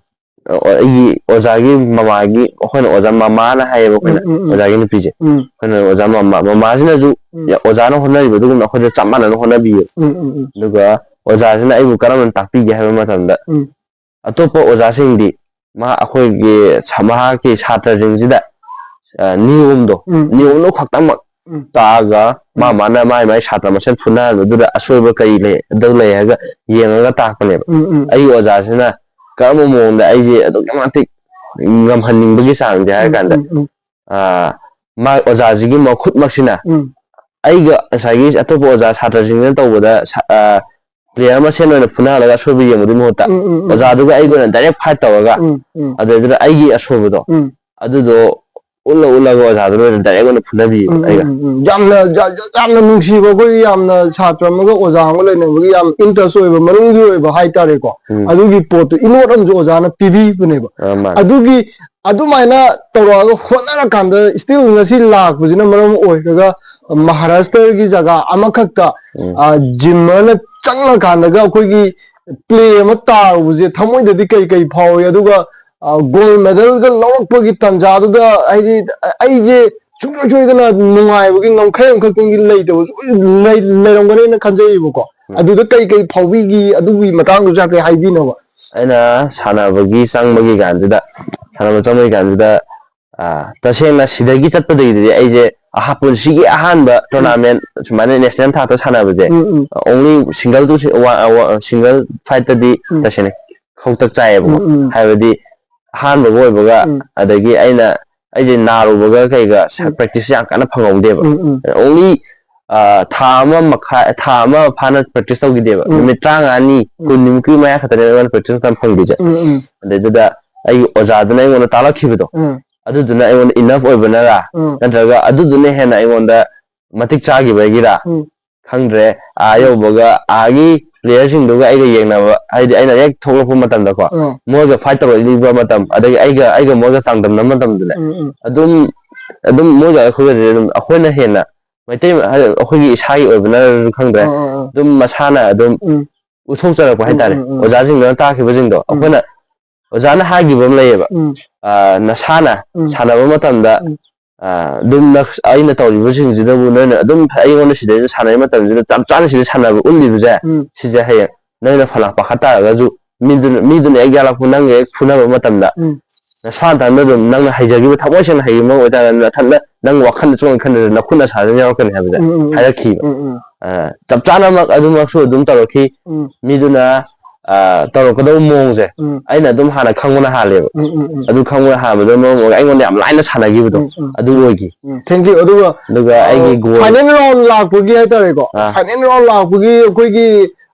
ꯑ, ꯑꯩꯒꯤ ꯑꯣꯖꯥꯒꯤ ꯃꯃꯥꯒꯤ, ꯑꯩꯈꯣꯏꯅ ꯑꯣꯖꯥ ꯃꯃꯥꯅ ꯍꯥꯏꯌꯦꯕ ꯑꯩꯈꯣꯏꯅ, ꯎꯝ, ꯎꯝ, ꯎꯝ꯫ ꯑꯣꯖꯥꯒꯤ ꯅꯨꯄꯤꯁꯦ꯫ ꯎꯝ꯫ ꯑꯩꯈꯣꯏꯅ ꯑꯣꯖꯥ ꯃꯃꯥ, ꯃꯃꯥꯁꯤꯅꯁꯨ ꯎꯝ꯫ ꯑꯣꯖꯥꯅ ꯍꯣꯠꯅꯔꯤꯕꯗꯨꯒꯨꯝꯅ ꯑꯩꯈꯣꯏꯗ ꯆꯞ ꯃꯥꯟꯅꯅ ꯍꯣꯠꯅꯕꯤꯌꯦꯕ꯫ ꯎꯝ, ꯎꯝ, ꯎꯝ꯫ ꯑꯗꯨꯒ ꯑꯣꯖꯥꯁꯤꯅ ꯑꯩꯕꯨ ꯀꯔꯝꯅ ꯇꯥꯛꯄꯤꯒꯦ ꯍꯥꯏꯕ ꯃꯇꯝꯗ, ꯎꯝ꯫ ꯑꯇꯣꯞꯄ ꯑꯣꯖꯥꯁꯤꯡꯗꯤ ꯃꯍꯥꯛ, ꯑꯩꯈꯣꯏꯒꯤ ꯁ-, ꯃꯍꯥꯛꯀꯤ ꯁꯥꯇ꯭ꯔꯁꯤꯡꯁꯤꯗ, ꯑ, ꯅꯤꯌꯣꯝꯗꯣ, ꯎꯝ, ꯎꯝ꯫ ꯅꯤꯌꯣꯝꯗꯣ ꯈꯛꯇꯃꯛ ꯎꯝ꯫ ꯇꯥꯛꯑꯒ ꯃꯥ ꯎꯝ꯫ ꯃꯥꯅ ꯃꯥꯏ ꯃꯥꯏ ꯁꯥꯇ꯭ꯔ ꯃꯁꯦꯟ ꯐꯨꯅꯍꯟꯕꯗꯨꯗ ꯑꯁꯣꯏꯕ ꯀꯔꯤ ꯂꯩ, ꯑꯗꯨ ꯂꯩ ꯍꯥꯏꯔꯒ ꯌꯦꯡꯉꯒ ꯇꯥꯛꯄꯅꯦꯕ꯫ ꯎꯝ, ꯎꯝ꯫ ꯑꯩꯒꯤ ꯑꯣꯖꯥꯁꯤꯅ ꯀꯔꯝꯕ ꯃꯑꯣꯡꯗ ꯑꯩꯁꯦ ꯑꯗꯨꯛꯀꯤ ꯃꯇꯤꯛ ꯉꯝꯍꯟꯅꯤꯡꯕꯒꯤ ꯆꯥꯡꯁꯦ ꯍꯥꯏꯔ ꯎꯝ, ꯀꯥꯟꯗ, ꯎꯝ, ꯎꯝ꯫ ꯑ, ꯃꯥ ꯑꯣꯖꯥꯁꯤꯒꯤ ꯃꯈꯨꯠꯃꯛꯁꯤꯅ ꯎꯝ꯫ ꯑꯩꯒ ꯉꯁꯥꯏꯒꯤ ꯑꯇꯣꯞꯄ ꯑꯣꯖꯥ ꯁꯥꯇ꯭ꯔꯁꯤꯡꯅ ꯇꯧꯕꯗ ꯁ-, ꯑ, player ꯃꯁꯦꯟ ꯑꯣꯏꯅ ꯐꯨꯅꯍꯜꯂꯒ ꯑꯁꯣꯏꯕ ꯌꯦꯡꯕꯗꯨꯒꯤ ꯃꯍꯨꯠꯇ ꯎꯝ, ꯎꯝ, ꯎꯝ, ꯑꯣꯖꯥꯗꯨꯒ ꯎꯝ꯫ ꯑꯩꯒ ꯑꯣꯏꯅ direct fight ꯇꯧꯔꯒ ꯎꯝ, ꯎꯝ꯫ ꯑꯗꯨꯗꯨꯅ ꯑꯩꯒꯤ ꯑꯁꯣꯏꯕꯗꯣ ꯎꯝ꯫ ꯑꯗꯨꯗꯣ ꯎꯠꯂ ꯎꯠꯂꯒ ꯑꯣꯖꯥꯗꯨꯅ ꯑꯣꯏꯅ direct ꯑꯣꯏꯅ ꯐꯨꯅꯕꯤꯌꯦꯕ ꯎꯝ, ꯎꯝ, ꯑꯩꯒ꯫ ꯎꯝ, ꯎꯝ꯫ ꯌꯥꯝꯅ, ꯌꯥ-, ꯌꯥ-, ꯌꯥꯝꯅ ꯅꯨꯡꯁꯤꯕ, ꯑꯩꯈꯣꯏꯒꯤ ꯌꯥꯝꯅ ꯁꯥꯇ꯭ꯔ ꯑꯃꯒ ꯑꯣꯖꯥ ꯑꯃꯒ ꯂꯩꯅꯕꯒꯤ ꯌꯥꯝ interest ꯑꯣꯏꯕ, ꯃꯅꯨꯡꯒꯤ ꯑꯣꯏꯕ ꯍꯥꯏꯇꯥꯔꯦꯀꯣ꯫ ꯎꯝ꯫ ꯑꯗꯨꯒꯤ ꯄꯣꯠꯇꯨ ꯏꯅꯣꯠ ꯑꯃꯁꯨ ꯑꯣꯖꯥꯅ ꯄꯤꯕꯤꯕꯅꯦꯕ꯫ ꯑ, ꯃꯥꯅꯦ꯫ ꯑꯗꯨꯒꯤ, ꯑꯗꯨꯃꯥꯏꯅ ꯇꯧꯔꯛꯑꯒ ꯍꯣꯠꯅꯔꯀꯥꯟꯗ still ꯉꯁꯤ ꯂꯥꯛꯄꯁꯤꯅ ꯃꯔꯝ ꯑꯣꯏꯔꯒ ꯃꯍꯥꯔꯥꯁꯇ꯭ꯔꯒꯤ ꯖꯒꯥ ꯑꯃꯈꯛꯇ, ꯎꯝ꯫ ꯑ, gymmer ꯅ ꯆꯪꯉꯀꯥꯟꯗꯒ ꯑꯩꯈꯣꯏꯒꯤ play ꯑꯃ ꯇꯥꯔꯨꯕꯁꯦ ꯊꯃꯣꯏꯗꯗꯤ ꯀꯩ ꯀꯩ ꯐꯥꯎꯏ? ꯑꯗꯨꯒ, ꯑ, gold medal ꯒ ꯂꯧꯔꯛꯄꯒꯤ ꯇꯥꯟꯖꯥꯗꯨꯗ ꯍꯥꯏꯗꯤ ꯑꯩꯁꯦ ꯁꯨꯡꯁꯣꯏ ꯁꯣꯏꯗꯅ ꯅꯨꯡꯉꯥꯏꯕꯒꯤ ꯉꯝꯈꯩ ꯑꯃꯈꯛꯇꯪꯗꯤ ꯂꯩꯇꯕ ꯂꯩ-, ꯂꯩꯔꯝꯒꯅꯦꯅ ꯈꯟꯖꯩꯌꯦꯕꯀꯣ꯫ ꯎꯝ꯫ ꯑꯗꯨꯗ ꯀꯩ ꯀꯩ ꯐꯥꯎꯕꯤꯈꯤ? ꯑꯗꯨꯒꯤ ꯃꯇꯥꯡꯗꯨꯁꯨ ꯍꯥꯏꯐꯦꯠ ꯍꯥꯏꯕꯤꯅꯕ꯫ ꯑꯩꯅ ꯁꯥꯟꯅꯕꯒꯤ ꯆꯪꯕꯒꯤ ꯀꯥꯟꯗꯨꯗ, ꯁꯥꯟꯅꯕ ꯆꯪꯕꯒꯤ ꯀꯥꯟꯗꯨꯗ, ꯑ, ꯇꯁꯦꯡꯅ ꯁꯤꯗꯒꯤ ꯆꯠꯄꯗꯒꯤꯗꯤ ꯑꯩꯁꯦ ꯑꯍꯥ- ꯄꯨꯟꯁꯤꯒꯤ ꯑꯍꯥꯟꯕ ꯇꯣꯔꯅꯥꯃꯦꯟ ꯁꯨꯃꯥꯏꯅ ꯅꯦꯁꯅꯦꯜ ꯊꯥꯛꯇ ꯁꯥꯟꯅꯕꯁꯦ, ꯎꯝ ꯎꯝ ꯑꯣꯡꯂꯤ ꯁꯤꯡꯒꯜ ꯇꯨ ꯁꯤꯡꯒꯜ ꯐꯥꯏꯠꯇꯗꯤ ꯎꯝ. ꯇꯁꯦꯡꯅ ꯈꯧꯇꯛ ꯆꯥꯏꯌꯦꯕꯀꯣ꯫ ꯎꯝ ꯎꯝ ꯍꯥꯏꯕꯗꯤ ꯑꯍꯥꯟꯕꯒ ꯑꯣꯏꯕꯒ, ꯎꯝ. ꯑꯗꯒꯤ ꯑꯩꯅ ꯑꯩꯁꯦ ꯅꯥꯔꯨꯕꯒ ꯀꯩꯒ ꯎꯝ. ꯄ꯭ꯔꯦꯛꯇꯤꯁ ꯌꯥꯝ ꯀꯟꯅ ꯐꯪꯍꯧꯗꯦꯕ꯫ ꯎꯝ ꯎꯝ ꯑꯣꯡꯂꯤ ꯊꯥ ꯑꯃ ꯃꯈꯥꯏ, ꯊꯥ ꯑꯃ ꯐꯥꯅ ꯄ꯭ꯔꯦꯛꯇꯤꯁ ꯇꯧꯈꯤꯗꯦꯕ꯫ ꯎꯝ. ꯅꯨꯃꯤꯠ ꯇꯔꯥꯃꯉꯥꯅꯤ, ꯎꯝ. ꯀꯨꯟꯅꯤꯃꯨꯛꯀꯤ ꯃꯌꯥ ꯈꯛꯇꯅꯦ ꯑꯩꯉꯣꯟꯗ ꯄ꯭ꯔꯦꯛꯇꯤꯁ ꯃꯇꯝ ꯐꯪꯈꯤꯁꯦ꯫ ꯎꯝ ꯎꯝ ꯑꯗꯩꯗꯨꯗ ꯑꯩꯒꯤ ꯑꯣꯖꯥꯗꯨꯅ ꯑꯩꯉꯣꯟꯗ ꯇꯥꯛꯂꯛꯈꯤꯕꯗꯣ, ꯎꯝ ꯑꯗꯨꯗꯨꯅ ꯑꯩꯉꯣꯟꯗ ꯏꯅꯐ ꯑꯣꯏꯕꯅꯔꯥ, ꯎꯝ. ꯅꯠꯇ꯭ꯔꯒ ꯑꯗꯨꯗꯨꯅ ꯍꯦꯟꯅ ꯑꯩꯉꯣꯟꯗ ꯃꯇꯤꯛ ꯆꯥꯈꯤꯕꯒꯤꯔ ꯎꯝ. ꯈꯪꯗ꯭ꯔꯦ꯫ ꯑꯥ ꯌꯧꯕꯒ ꯑꯥꯒꯤ ꯄ꯭ꯂꯦꯌꯔꯁꯤꯡꯗꯨꯒ ꯑꯩꯒ ꯌꯦꯡꯅꯕ, ꯍꯥꯏꯗꯤ ꯑꯩꯅ ꯍꯦꯛ ꯊꯣꯛꯂꯛꯄ ꯃꯇꯝꯗꯀꯣ, ꯎꯝ. ꯃꯣꯏꯒ ꯐꯥꯏꯠ ꯇꯧꯔꯛꯂꯤꯕ ꯃꯇꯝ, ꯑꯗꯒꯤ ꯑꯩꯒ ꯑꯩꯒ ꯃꯣꯏꯒ ꯆꯥꯡꯗꯝꯅꯕ ꯃꯇꯝꯗꯨꯅꯦ, ꯎꯝ ꯎꯝ ꯑꯗꯨꯝ ꯑꯗꯨꯝ ꯃꯣꯏꯒ ꯑꯩꯈꯣꯏꯒꯗꯤ ꯑꯗꯨꯝ ꯑꯩꯈꯣꯏꯅ ꯍꯦꯟꯅ ꯃꯩꯇꯩ, ꯍꯥꯏꯗꯤ ꯑꯩꯈꯣꯏꯒꯤ ꯏꯁꯥꯒꯤ ꯑꯣꯏꯕꯅꯁꯨ ꯈꯪꯗ꯭ꯔꯦ, ꯎꯝ ꯎꯝ ꯑꯗꯨꯝ ꯃꯁꯥꯅ ꯑꯗꯨꯝ ꯎꯝ. ꯎꯠꯊꯣꯛꯆꯔꯛꯄ ꯎꯝ, ꯍꯥꯏꯇꯥꯔꯦ꯫ ꯎꯝ, ꯎꯝ. ꯑꯣꯖꯥꯁꯤꯡꯗꯨꯅ ꯇꯥꯛꯈꯤꯕꯁꯤꯡꯗꯣ ꯎꯝ. ꯑꯩꯈꯣꯏꯅ, ꯑꯣꯖꯥꯅ ꯍꯥꯏꯈꯤꯕ ꯑꯃ ꯂꯩꯌꯦꯕ, ꯎꯝ. ꯑ, "ꯅꯁꯥꯅ ꯎꯝ. ꯁꯥꯟꯅꯕ ꯃꯇꯝꯗ, ꯎꯝ. ꯑ, ꯑꯗꯨꯝ ꯅ-, ꯑꯩꯅ ꯇꯧꯔꯤꯕꯁꯤꯡꯁꯤꯗꯕꯨ ꯅꯣꯏꯅ ꯑꯗꯨꯝ ꯑꯩꯉꯣꯟꯗ ꯁꯤꯗꯩꯗ ꯁꯥꯟꯅꯔꯤ ꯃꯇꯝꯁꯤꯗ ꯆꯞ ꯆꯥꯅ ꯁꯤꯗ ꯁꯥꯟꯅꯕ ꯎꯠꯂꯤꯕꯁꯦ, ꯎꯝ. ꯁꯤꯁꯦ ꯍꯌꯦꯡ ꯅꯣꯏꯅ ꯐꯅ ꯄꯥꯈꯠ ꯇꯥꯔꯒꯁꯨ ꯃꯤꯗꯨꯅ, ꯃꯤꯗꯨꯅ ꯍꯦꯛ ꯌꯥꯜꯂꯛꯄ, ꯅꯪꯒ ꯍꯦꯛ ꯐꯨꯅꯕ ꯃꯇꯝꯗ ꯎꯝ. ꯅꯁꯥ ꯅꯊꯟꯗ ꯑꯗꯨꯝ ꯅꯪꯅ ꯍꯩꯖꯈꯤꯕ, ꯊꯃꯣꯏ ꯁꯦꯡꯅ ꯍꯩꯈꯤꯕ ꯑꯃ ꯑꯣꯏꯇꯥꯔꯒꯗꯤ ꯅꯊꯟꯗ ꯅꯪ ꯋꯥꯈꯜꯗ ꯆꯣꯡꯉ ꯈꯟꯗ꯭ꯔꯁꯨ ꯅꯈꯨꯠ ꯅꯁꯥꯗ ꯑꯗꯨꯝ ꯌꯥꯎꯔꯛꯀꯅꯤ" ꯍꯥꯏꯕꯁꯦ ꯎꯝ, ꯎꯝ, ꯎꯝ. ꯍꯥꯏꯔꯛꯈꯤꯕ꯫ ꯎꯝ, ꯎꯝ. ꯑ, ꯆꯞ ꯆꯥꯅꯃꯛ ꯑꯗꯨꯃꯛꯁꯨ ꯑꯗꯨꯝ ꯇꯧꯔꯛꯈꯤ꯫ ꯎꯝ. ꯃꯤꯗꯨꯅ, ꯑ, ꯇꯧꯔꯛꯀꯗꯧꯕ ꯃꯑꯣꯡꯁꯦ ꯎꯝ. ꯑꯩꯅ ꯑꯗꯨꯝ ꯍꯥꯟꯅ ꯈꯪꯕꯅ ꯍꯥꯜꯂꯦꯕ꯫ ꯎꯝ, ꯎꯝ, ꯎꯝ. ꯑꯗꯨ ꯈꯪꯕꯅ ꯍꯥꯟꯕꯗꯨꯅ ꯃꯔꯝ ꯑꯣꯏꯔꯒ ꯑꯩꯉꯣꯟꯗ ꯌꯥꯝ ꯂꯥꯏꯅ ꯁꯥꯟꯅꯈꯤꯕꯗꯣ ꯎꯝ, ꯎꯝ. ꯑꯗꯨ ꯑꯣꯏꯈꯤ꯫ ꯎꯝ. Thank you. ꯑꯗꯨꯒ, ꯑꯗꯨꯒ ꯑ, ꯑꯩꯒꯤ ꯒꯣꯜ ꯐꯥꯏꯅꯦꯜ ꯔꯥꯎꯟ ꯂꯥꯛꯄꯒꯤ ꯍꯥꯏꯇꯥꯔꯦꯀꯣ, ꯑꯥ. ꯐꯥꯏꯅꯦꯜ ꯔꯥꯎꯟ ꯂꯥꯛꯄꯒꯤ ꯑꯩꯈꯣꯏꯒꯤ,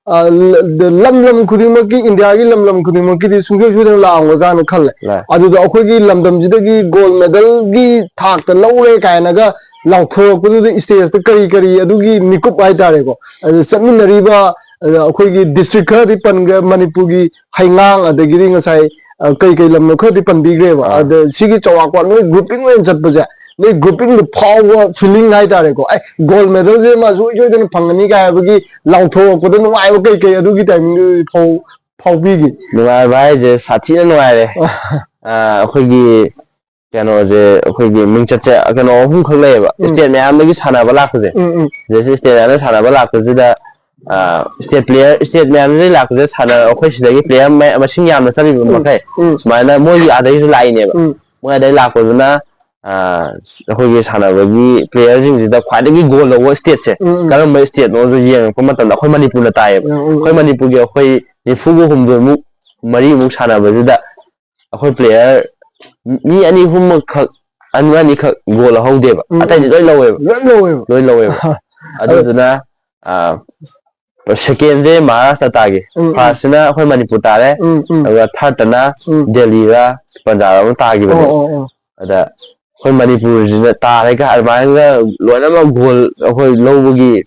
ꯑ, ꯂ-, ꯂꯝ ꯂꯝ ꯈꯨꯗꯤꯡꯃꯛꯀꯤ, ꯏꯟꯗꯤꯌꯥꯒꯤ ꯂꯝ ꯂꯝ ꯈꯨꯗꯤꯡꯃꯛꯀꯤꯗꯤ ꯁꯨꯡꯁꯣꯏ ꯁꯣꯏꯗꯅ ꯂꯥꯛꯑꯝꯒꯗ꯭ꯔꯥꯅ ꯈꯜꯂꯦ꯫ ꯂꯥꯛ- ꯑꯗꯨꯗ ꯑꯩꯈꯣꯏꯒꯤ ꯂꯝꯗꯝꯁꯤꯗꯒꯤ ꯒꯣꯜ ꯃꯦꯗꯜꯒꯤ ꯊꯥꯛꯇ ꯂꯧꯔꯦ ꯀꯥꯏꯅꯒ ꯂꯥꯎꯊꯣꯔꯛꯄꯗꯨꯗ ꯏꯁꯇꯦꯖꯇ ꯀꯔꯤ ꯀꯔꯤ ꯑꯗꯨꯒꯤ ꯃꯤꯀꯨꯞ ꯍꯥꯏꯇꯥꯔꯦꯀꯣ, ꯑꯗꯨꯗ ꯆꯠꯃꯤꯟꯅꯔꯤꯕ, ꯑꯗ ꯑꯩꯈꯣꯏꯒꯤ ꯗꯤꯁꯇ꯭ꯔꯤꯛ ꯈꯔꯗꯤ ꯄꯟꯈ꯭ꯔꯦ, ꯃꯅꯤꯄꯨꯔꯒꯤ ꯍꯩꯉꯥꯡ, ꯑꯗꯒꯤꯗꯤ ꯉꯁꯥꯏ, ꯑ, ꯀꯩ ꯀꯩ ꯂꯝꯅꯣ ꯈꯔꯗꯤ ꯄꯟꯕꯤꯈ꯭ꯔꯦꯕ꯫ ꯑꯥ. ꯑꯗ ꯁꯤꯒꯤ ꯆꯥꯎꯔꯥꯛꯄ ꯅꯣꯏ ꯒ꯭ꯔꯨꯄꯤꯡ ꯑꯣꯏꯅ ꯆꯠꯄꯁꯦ, ꯅꯣꯏ ꯒ꯭ꯔꯨꯄꯤꯡꯗ ꯐꯥꯎꯕ ꯐꯤꯂꯤꯡ ꯍꯥꯏꯇꯥꯔꯦꯀꯣ, ꯑꯦ, ꯒꯣꯜ ꯃꯦꯗꯜꯁꯦ ꯃꯥ ꯁꯣꯏ ꯁꯣꯏꯗꯅ ꯐꯪꯒꯅꯤ ꯀꯥꯏ ꯍꯥꯏꯕꯒꯤ ꯂꯥꯎꯊꯣꯔꯛꯄꯗ ꯅꯨꯡꯉꯥꯏꯕ ꯀꯩ ꯀꯩ ꯑꯗꯨꯒꯤ ꯇꯥꯏꯃꯤꯡꯗꯨꯗꯤ ꯐꯥꯎ-, ꯐꯥꯎꯕꯤꯒꯦ? ꯅꯨꯡꯉꯥꯏꯕ ꯍꯥꯏꯁꯦ ꯁꯥꯊꯤꯅ ꯅꯨꯡꯉꯥꯏꯔꯦ꯫ ꯑ, ꯑꯩꯈꯣꯏꯒꯤ ꯀꯩꯅꯣꯁꯦ, ꯑꯩꯈꯣꯏꯒꯤ ꯃꯤꯡꯆꯠꯁꯦ ꯀꯩꯅꯣ ꯑꯍꯨꯝꯈꯛ ꯂꯩꯌꯦꯕ꯫ ꯎꯝ. ꯁ꯭ꯇꯦꯠ ꯃꯌꯥꯝꯗꯒꯤ ꯁꯥꯟꯅꯕ ꯂꯥꯛꯄꯁꯦ꯫ ꯎꯝ, ꯎꯝ. ꯁꯤꯗꯩꯁꯤꯗ ꯁ꯭ꯇꯦꯠ ꯃꯌꯥꯝꯗꯒꯤ ꯁꯥꯟꯅꯕ ꯂꯥꯛꯄꯁꯤꯗ, ꯑ, ꯁ꯭ꯇꯦꯠ ꯄ꯭ꯂꯦꯌꯔ, ꯁ꯭ꯇꯦꯠ ꯃꯌꯥꯝꯗꯒꯤ ꯂꯥꯛꯄꯁꯤꯗ ꯁꯥꯟꯅ-, ꯑꯩꯈꯣꯏ ꯁꯤꯗꯒꯤ ꯄ꯭ꯂꯦꯌꯔ ꯃ-, ꯃꯁꯤꯡ ꯌꯥꯝꯅ ꯆꯠꯂꯤꯕ ꯎꯝ. ꯃꯈꯩ, ꯎꯝ. ꯁꯨꯃꯥꯏꯅ ꯃꯣꯏꯒꯤ ꯑꯥꯗꯒꯤꯁꯨ ꯂꯥꯛꯏꯅꯦꯕ꯫ ꯎꯝ. ꯃꯣꯏ ꯑꯗꯩ ꯂꯥꯛꯄꯗꯨꯅ, ꯑꯩꯈꯣꯏꯒꯤ ꯁꯥꯟꯅꯕꯒꯤ ꯄ꯭ꯂꯦꯌꯔꯁꯤꯡꯁꯤꯗ ꯈ꯭ꯋꯥꯏꯗꯒꯤ ꯒꯣꯜ ꯂꯧꯕ ꯁ꯭ꯇꯦꯠꯁꯦ ꯀꯔꯝꯕ ꯁ꯭ꯇꯦꯠꯅꯣꯁꯨ ꯌꯦꯡꯉꯛꯄ ꯃꯇꯝꯗ, ꯑꯩꯈꯣꯏ ꯃꯅꯤꯄꯨꯔꯅ ꯇꯥꯏꯌꯦꯕ꯫ ꯑꯩꯈꯣꯏ ꯃꯅꯤꯄꯨꯔꯒꯤ ꯑꯩꯈꯣꯏ ꯅꯤꯐꯨꯒ ꯍꯨꯝꯗꯣꯏꯃꯨꯛ, ꯃꯔꯤꯃꯨꯛ ꯁꯥꯟꯅꯕꯁꯤꯗ ꯑꯩꯈꯣꯏ ꯄ꯭ꯂꯦꯌꯔ ꯃꯤ ꯑꯅꯤ ꯑꯍꯨꯝꯃꯛ ꯈꯛ, ꯑꯅꯤ ꯑꯅꯤꯈꯛ ꯒꯣꯜ ꯂꯧꯍꯧꯗꯦꯕ꯫ ꯎꯝ, ꯑꯇꯩꯗꯤ ꯎꯝ꯫ ꯂꯣꯏ ꯂꯧꯋꯦꯕ꯫ ꯂꯣꯏ ꯂꯧꯋꯦꯕ꯫ ꯂꯣꯏ ꯂꯧꯋꯦꯕ꯫ ꯑꯗꯨꯗꯨꯅ, ꯑ, ꯁꯦꯀꯦꯟꯁꯦ ꯃꯍꯥꯔꯥꯁꯇ꯭ꯔ ꯇꯥꯈꯤ꯫ ꯎꯝ, ꯎꯝ꯫ ꯐꯥꯔꯁꯁꯤꯅ ꯑꯩꯈꯣꯏ ꯃꯅꯤꯄꯨꯔ ꯇꯥꯔꯦ꯫ ꯎꯝ, ꯎꯝ꯫ ꯑꯗꯨꯒ ꯊꯥꯔꯠꯇꯅ ꯎꯝ꯫ ꯗꯦꯜꯂꯤꯔ ꯄꯟꯖꯥꯕ ꯑꯃ ꯇꯥꯈꯤꯕꯅꯦꯕ꯫ ꯑꯣ, ꯑꯣ, ꯑꯣ꯫ ꯑꯗ ꯑꯩꯈꯣꯏ ꯃꯅꯤꯄꯨꯔꯁꯤꯅ ꯇꯥꯔꯦꯒ ꯑꯗꯨꯃꯥꯏꯅꯒ ꯂꯣꯏꯅꯃꯛ ꯒꯣꯜ ꯑꯩꯈꯣꯏ ꯂꯧꯕꯒꯤ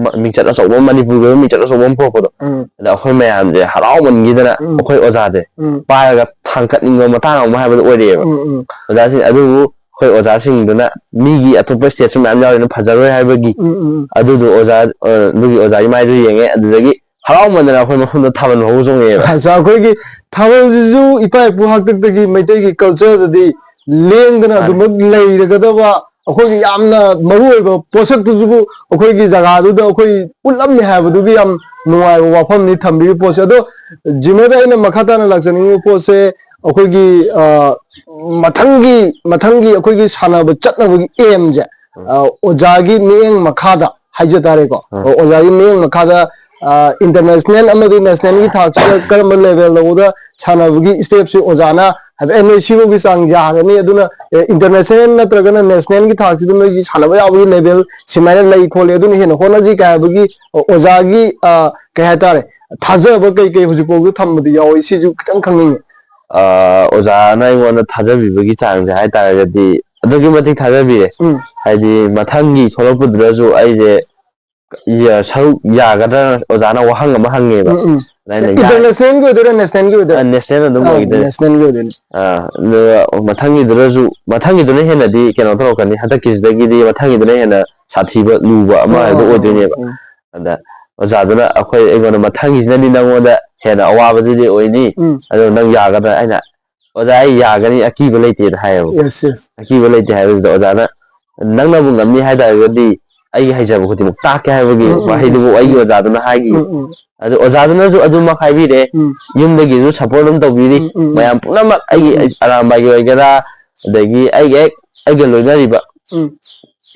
ꯃ-, ꯃꯤꯡꯆꯠ ꯑꯆꯧꯕ ꯑꯃ, ꯃꯅꯤꯄꯨꯔꯒꯤ ꯑꯣꯏꯕ ꯃꯤꯡꯆꯠ ꯑꯆꯧꯕ ꯑꯃ ꯄꯨꯔꯛꯄꯗꯣ꯫ ꯎꯝ꯫ ꯑꯗ ꯑꯩꯈꯣꯏ ꯃꯌꯥꯝꯁꯦ ꯍꯔꯥꯎꯃꯟꯈꯤꯗꯅ ꯎꯝ꯫ ꯑꯩꯈꯣꯏ ꯑꯣꯖꯥꯁꯦ ꯎꯝ꯫ ꯄꯥꯏꯔꯒ ꯊꯥꯡꯀꯠꯅꯤꯡꯕ ꯃꯇꯥꯡ ꯑꯃ ꯍꯥꯏꯕꯗꯣ ꯑꯣꯏꯔꯛꯑꯦꯕ꯫ ꯎꯝ, ꯎꯝ꯫ ꯑꯣꯖꯥꯁꯤꯡ ꯑꯗꯨꯕꯨ ꯑꯩꯈꯣꯏ ꯑꯣꯖꯥꯁꯤꯡꯗꯨꯅ ꯃꯤꯒꯤ ꯑꯇꯣꯞꯄ ꯁ꯭ꯇꯦꯠꯁꯨ ꯃꯌꯥꯝ ꯌꯥꯎꯔꯤꯅ ꯐꯖꯔꯣꯏ ꯍꯥꯏꯕꯒꯤ ꯎꯝ, ꯎꯝ꯫ ꯑꯗꯨꯗꯣ ꯑꯣꯖꯥ, ꯑ, ꯑꯗꯨꯒꯤ ꯑꯣꯖꯥꯒꯤ ꯃꯥꯏꯗꯨ ꯌꯦꯡꯉꯦ꯫ ꯑꯗꯨꯗꯒꯤ ꯍꯔꯥꯎꯃꯟꯗꯅ ꯑꯩꯈꯣꯏ ꯃꯐꯝꯗ ꯊꯥꯕꯜ ꯍꯧꯕ ꯆꯣꯡꯉꯛꯑꯦꯕ꯫ ꯑꯁ, ꯑꯩꯈꯣꯏꯒꯤ ꯊꯥꯕꯜꯁꯤꯁꯨ ꯏꯄꯥ ꯏꯄꯨ ꯍꯥꯛꯇꯛꯇꯒꯤ ꯃꯩꯇꯩꯒꯤ ꯀꯜꯆꯔꯗꯗꯤ ꯂꯦꯡꯗꯅ ꯃꯥꯅꯦ꯫ ꯑꯗꯨꯃꯛ ꯂꯩꯔꯒꯗꯕ ꯑꯩꯈꯣꯏꯒꯤ ꯌꯥꯝꯅ ꯃꯔꯨ ꯑꯣꯏꯕ ꯄꯣꯠꯁꯛꯇꯨꯁꯨ ꯑꯩꯈꯣꯏꯒꯤ ꯖꯒꯥꯗꯨꯗ ꯑꯩꯈꯣꯏ ꯎꯠꯂꯝꯃꯤ ꯍꯥꯏꯕꯗꯨꯒꯤ ꯌꯥꯝ ꯅꯨꯡꯉꯥꯏꯕ ꯋꯥꯐꯝꯅꯤ ꯊꯝꯕꯤꯔꯤꯕ ꯄꯣꯠꯁꯦ꯫ ꯑꯗꯣ ꯖꯤꯃꯦꯗ ꯑꯩꯅ ꯃꯈꯥ ꯇꯥꯅ ꯂꯥꯛꯆꯅꯤꯡꯉꯤꯕ ꯄꯣꯠꯁꯦ ꯑꯩꯈꯣꯏꯒꯤ, ꯑ, ꯃꯊꯪꯒꯤ, ꯃꯊꯪꯒꯤ ꯑꯩꯈꯣꯏꯒꯤ ꯁꯥꯟꯅꯕ ꯆꯠꯅꯕꯒꯤ ꯑꯦꯝꯁꯦ, ꯎꯝ꯫ ꯑ, ꯑꯣꯖꯥꯒꯤ ꯃꯤꯠꯌꯦꯡ ꯃꯈꯥꯗ ꯍꯥꯏꯖ ꯇꯥꯔꯦꯀꯣ꯫ ꯎꯝ꯫ ꯑꯣꯖꯥꯒꯤ ꯃꯤꯠꯌꯦꯡ ꯃꯈꯥꯗ, ꯑ, ꯏꯟꯇꯔꯅꯦꯁꯅꯦꯜ ꯑꯃꯗꯤ ꯅꯦꯁꯅꯦꯜꯒꯤ ꯊꯥꯛꯁꯤꯗ ꯀꯔꯝꯕ ꯂꯦꯚꯦꯜ ꯌꯧꯕꯗ ꯁꯥꯟꯅꯕꯒꯤ ꯁ꯭ꯇꯦꯞꯁꯤ ꯑꯣꯖꯥꯅ ꯍꯥꯏꯐꯦꯠ, "ꯑꯦ, ꯅꯣꯏ ꯁꯤꯐꯥꯎꯒꯤ ꯆꯥꯡ ꯌꯥꯒꯅꯤ, ꯑꯗꯨꯅ, ꯑꯦ, ꯏꯟꯇꯔꯅꯦꯁꯅꯦꯜ ꯅꯠꯇ꯭ꯔꯒꯅ ꯅꯦꯁꯅꯦꯜꯒꯤ ꯊꯥꯛꯁꯤꯗ ꯅꯣꯏꯒꯤ ꯁꯥꯟꯅꯕ ꯌꯥꯕꯒꯤ ꯂꯦꯚꯦꯜ ꯁꯤꯃꯥꯏꯅ ꯂꯩ ꯈꯣꯠꯂꯦ, ꯑꯗꯨꯅ ꯍꯦꯟꯅ ꯍꯣꯠꯅꯁꯤ" ꯀꯥꯏ ꯍꯥꯏꯕꯒꯤ, ꯑ, ꯑꯣꯖꯥꯒꯤ, ꯑ, ꯀꯩ ꯍꯥꯏꯇꯥꯔꯦ, ꯊꯥꯖꯕ ꯀꯩ ꯀꯩ ꯍꯧꯖꯤꯛ ꯐꯥꯎꯗ ꯊꯝꯕꯗꯤ ꯌꯥꯎꯏ? ꯁꯤꯁꯨ ꯈꯤꯇꯪ ꯈꯪꯅꯤꯡꯉꯤ꯫ ꯑ, ꯑꯣꯖꯥꯅ ꯑꯩꯉꯣꯟꯗ ꯊꯥꯖꯕꯤꯕꯒꯤ ꯆꯥꯡꯁꯦ ꯍꯥꯏꯇꯥꯔꯒꯗꯤ ꯑꯗꯨꯛꯀꯤ ꯃꯇꯤꯛ ꯊꯥꯖꯕꯤꯔꯦ꯫ ꯎꯝ꯫ ꯍꯥꯏꯗꯤ ꯃꯊꯪꯒꯤ ꯊꯣꯛꯂꯛꯄꯗꯨꯗꯁꯨ ꯑꯩꯁꯦ ꯌꯥ-, ꯁꯔꯨꯛ ꯌꯥꯒꯗ꯭ꯔꯥ ꯑꯣꯖꯥꯅ ꯋꯥꯍꯪ ꯑꯃ ꯍꯪꯉꯦꯕ꯫ ꯎꯝ, ꯎꯝ꯫ ꯑꯗ ꯑꯩꯅ ꯌꯥꯏ-, ꯏꯟꯇꯔꯅꯦꯁꯅꯦꯜꯒꯤ ꯑꯣꯏꯗꯣꯏꯔꯥ, ꯅꯦꯁꯅꯦꯜꯒꯤ ꯑ, ꯑꯣꯏꯗꯣꯏꯔꯥ? ꯅꯦꯁꯅꯦꯜ ꯑꯗꯨꯝ ꯑꯥ, ꯑꯣꯏꯈꯤꯗꯣꯏꯅꯦ꯫ ꯅꯦꯁꯅꯦꯜꯒꯤ ꯑꯣꯏꯗꯣꯏꯅꯦ꯫ ꯑ, ꯑꯗꯨꯒ ꯃꯊꯪꯒꯤꯗꯨꯗꯁꯨ, ꯃꯊꯪꯒꯤꯗꯨꯅ ꯍꯦꯟꯅꯗꯤ ꯀꯩꯅꯣ ꯇꯧꯔꯛꯀꯅꯤ, ꯍꯟꯗꯛꯀꯤꯁꯤꯗꯒꯤꯗꯤ ꯃꯊꯪꯒꯤꯗꯨꯅ ꯍꯦꯟꯅ ꯁꯥꯊꯤꯕ, ꯂꯨꯕ ꯑꯃ ꯑꯥ, ꯍꯥꯏꯗꯣ ꯑꯥ, ꯑꯥ, ꯑꯣꯏꯗꯣꯏꯅꯦꯕ꯫ ꯎꯝ꯫ ꯑꯗ ꯑꯣꯖꯥꯗꯨꯅ ꯑꯩꯈꯣꯏ, ꯑꯩꯉꯣꯟꯗ, "ꯃꯊꯪꯒꯤꯁꯤꯅꯗꯤ ꯅꯪꯉꯣꯟꯗ ꯍꯦꯟꯅ ꯑꯋꯥꯕꯗꯨꯗꯤ ꯑꯣꯏꯅꯤ, ꯎꯝ꯫ ꯑꯗꯣ ꯅꯪ ꯌꯥꯒꯗ꯭ꯔꯥ?" ꯑꯩꯅ, "ꯑꯣꯖꯥ, ꯑꯩ ꯌꯥꯒꯅꯤ, ꯑꯀꯤꯕ ꯂꯩꯇꯦꯅ" ꯍꯥꯏꯌꯦꯕ꯫ Yes, yes꯫ ꯑꯀꯤꯕ ꯂꯩꯇꯦ ꯍꯥꯏꯕꯗꯨꯗ ꯑꯣꯖꯥꯅ, "ꯅꯪꯅꯕꯨ ꯉꯝꯅꯤ ꯍꯥꯏ ꯇꯥꯔꯒꯗꯤ ꯑꯩꯒꯤ ꯍꯩꯖꯕ ꯈꯨꯗꯤꯡꯃꯛ ꯇꯥꯛꯀꯦ" ꯍꯥꯏꯕꯒꯤ ꯎꯝ, ꯎꯝ, ꯋꯥꯍꯩꯗꯨꯕꯨ ꯎꯝ, ꯑꯩꯒꯤ ꯎꯝ꯫ ꯑꯣꯖꯥꯗꯨꯅ ꯍꯥꯏꯈꯤ꯫ ꯎꯝ, ꯎꯝ꯫ ꯑꯗꯨ ꯑꯣꯖꯥꯗꯨꯅꯁꯨ ꯑꯗꯨꯃꯛ ꯍꯥꯏꯕꯤꯔꯦ, ꯎꯝ꯫ ꯌꯨꯝꯗꯒꯤꯁꯨ ꯁꯄꯣꯔꯠ ꯑꯗꯨꯝ ꯇꯧꯕꯤꯔꯤ, ꯎꯝ, ꯎꯝ, ꯎꯝ꯫ ꯃꯌꯥꯝ ꯄꯨꯝꯅꯃꯛ ꯑꯩꯒꯤ ꯎꯝ, ꯎꯝ꯫ ꯑꯔꯥꯝꯕꯥꯏꯒꯤ ꯑꯣꯏꯒꯦꯔꯥ, ꯑꯗꯒꯤ ꯑꯩꯒꯤ ꯍꯦꯛ ꯑꯩꯒ ꯂꯣꯏꯅꯔꯤꯕ ꯎꯝ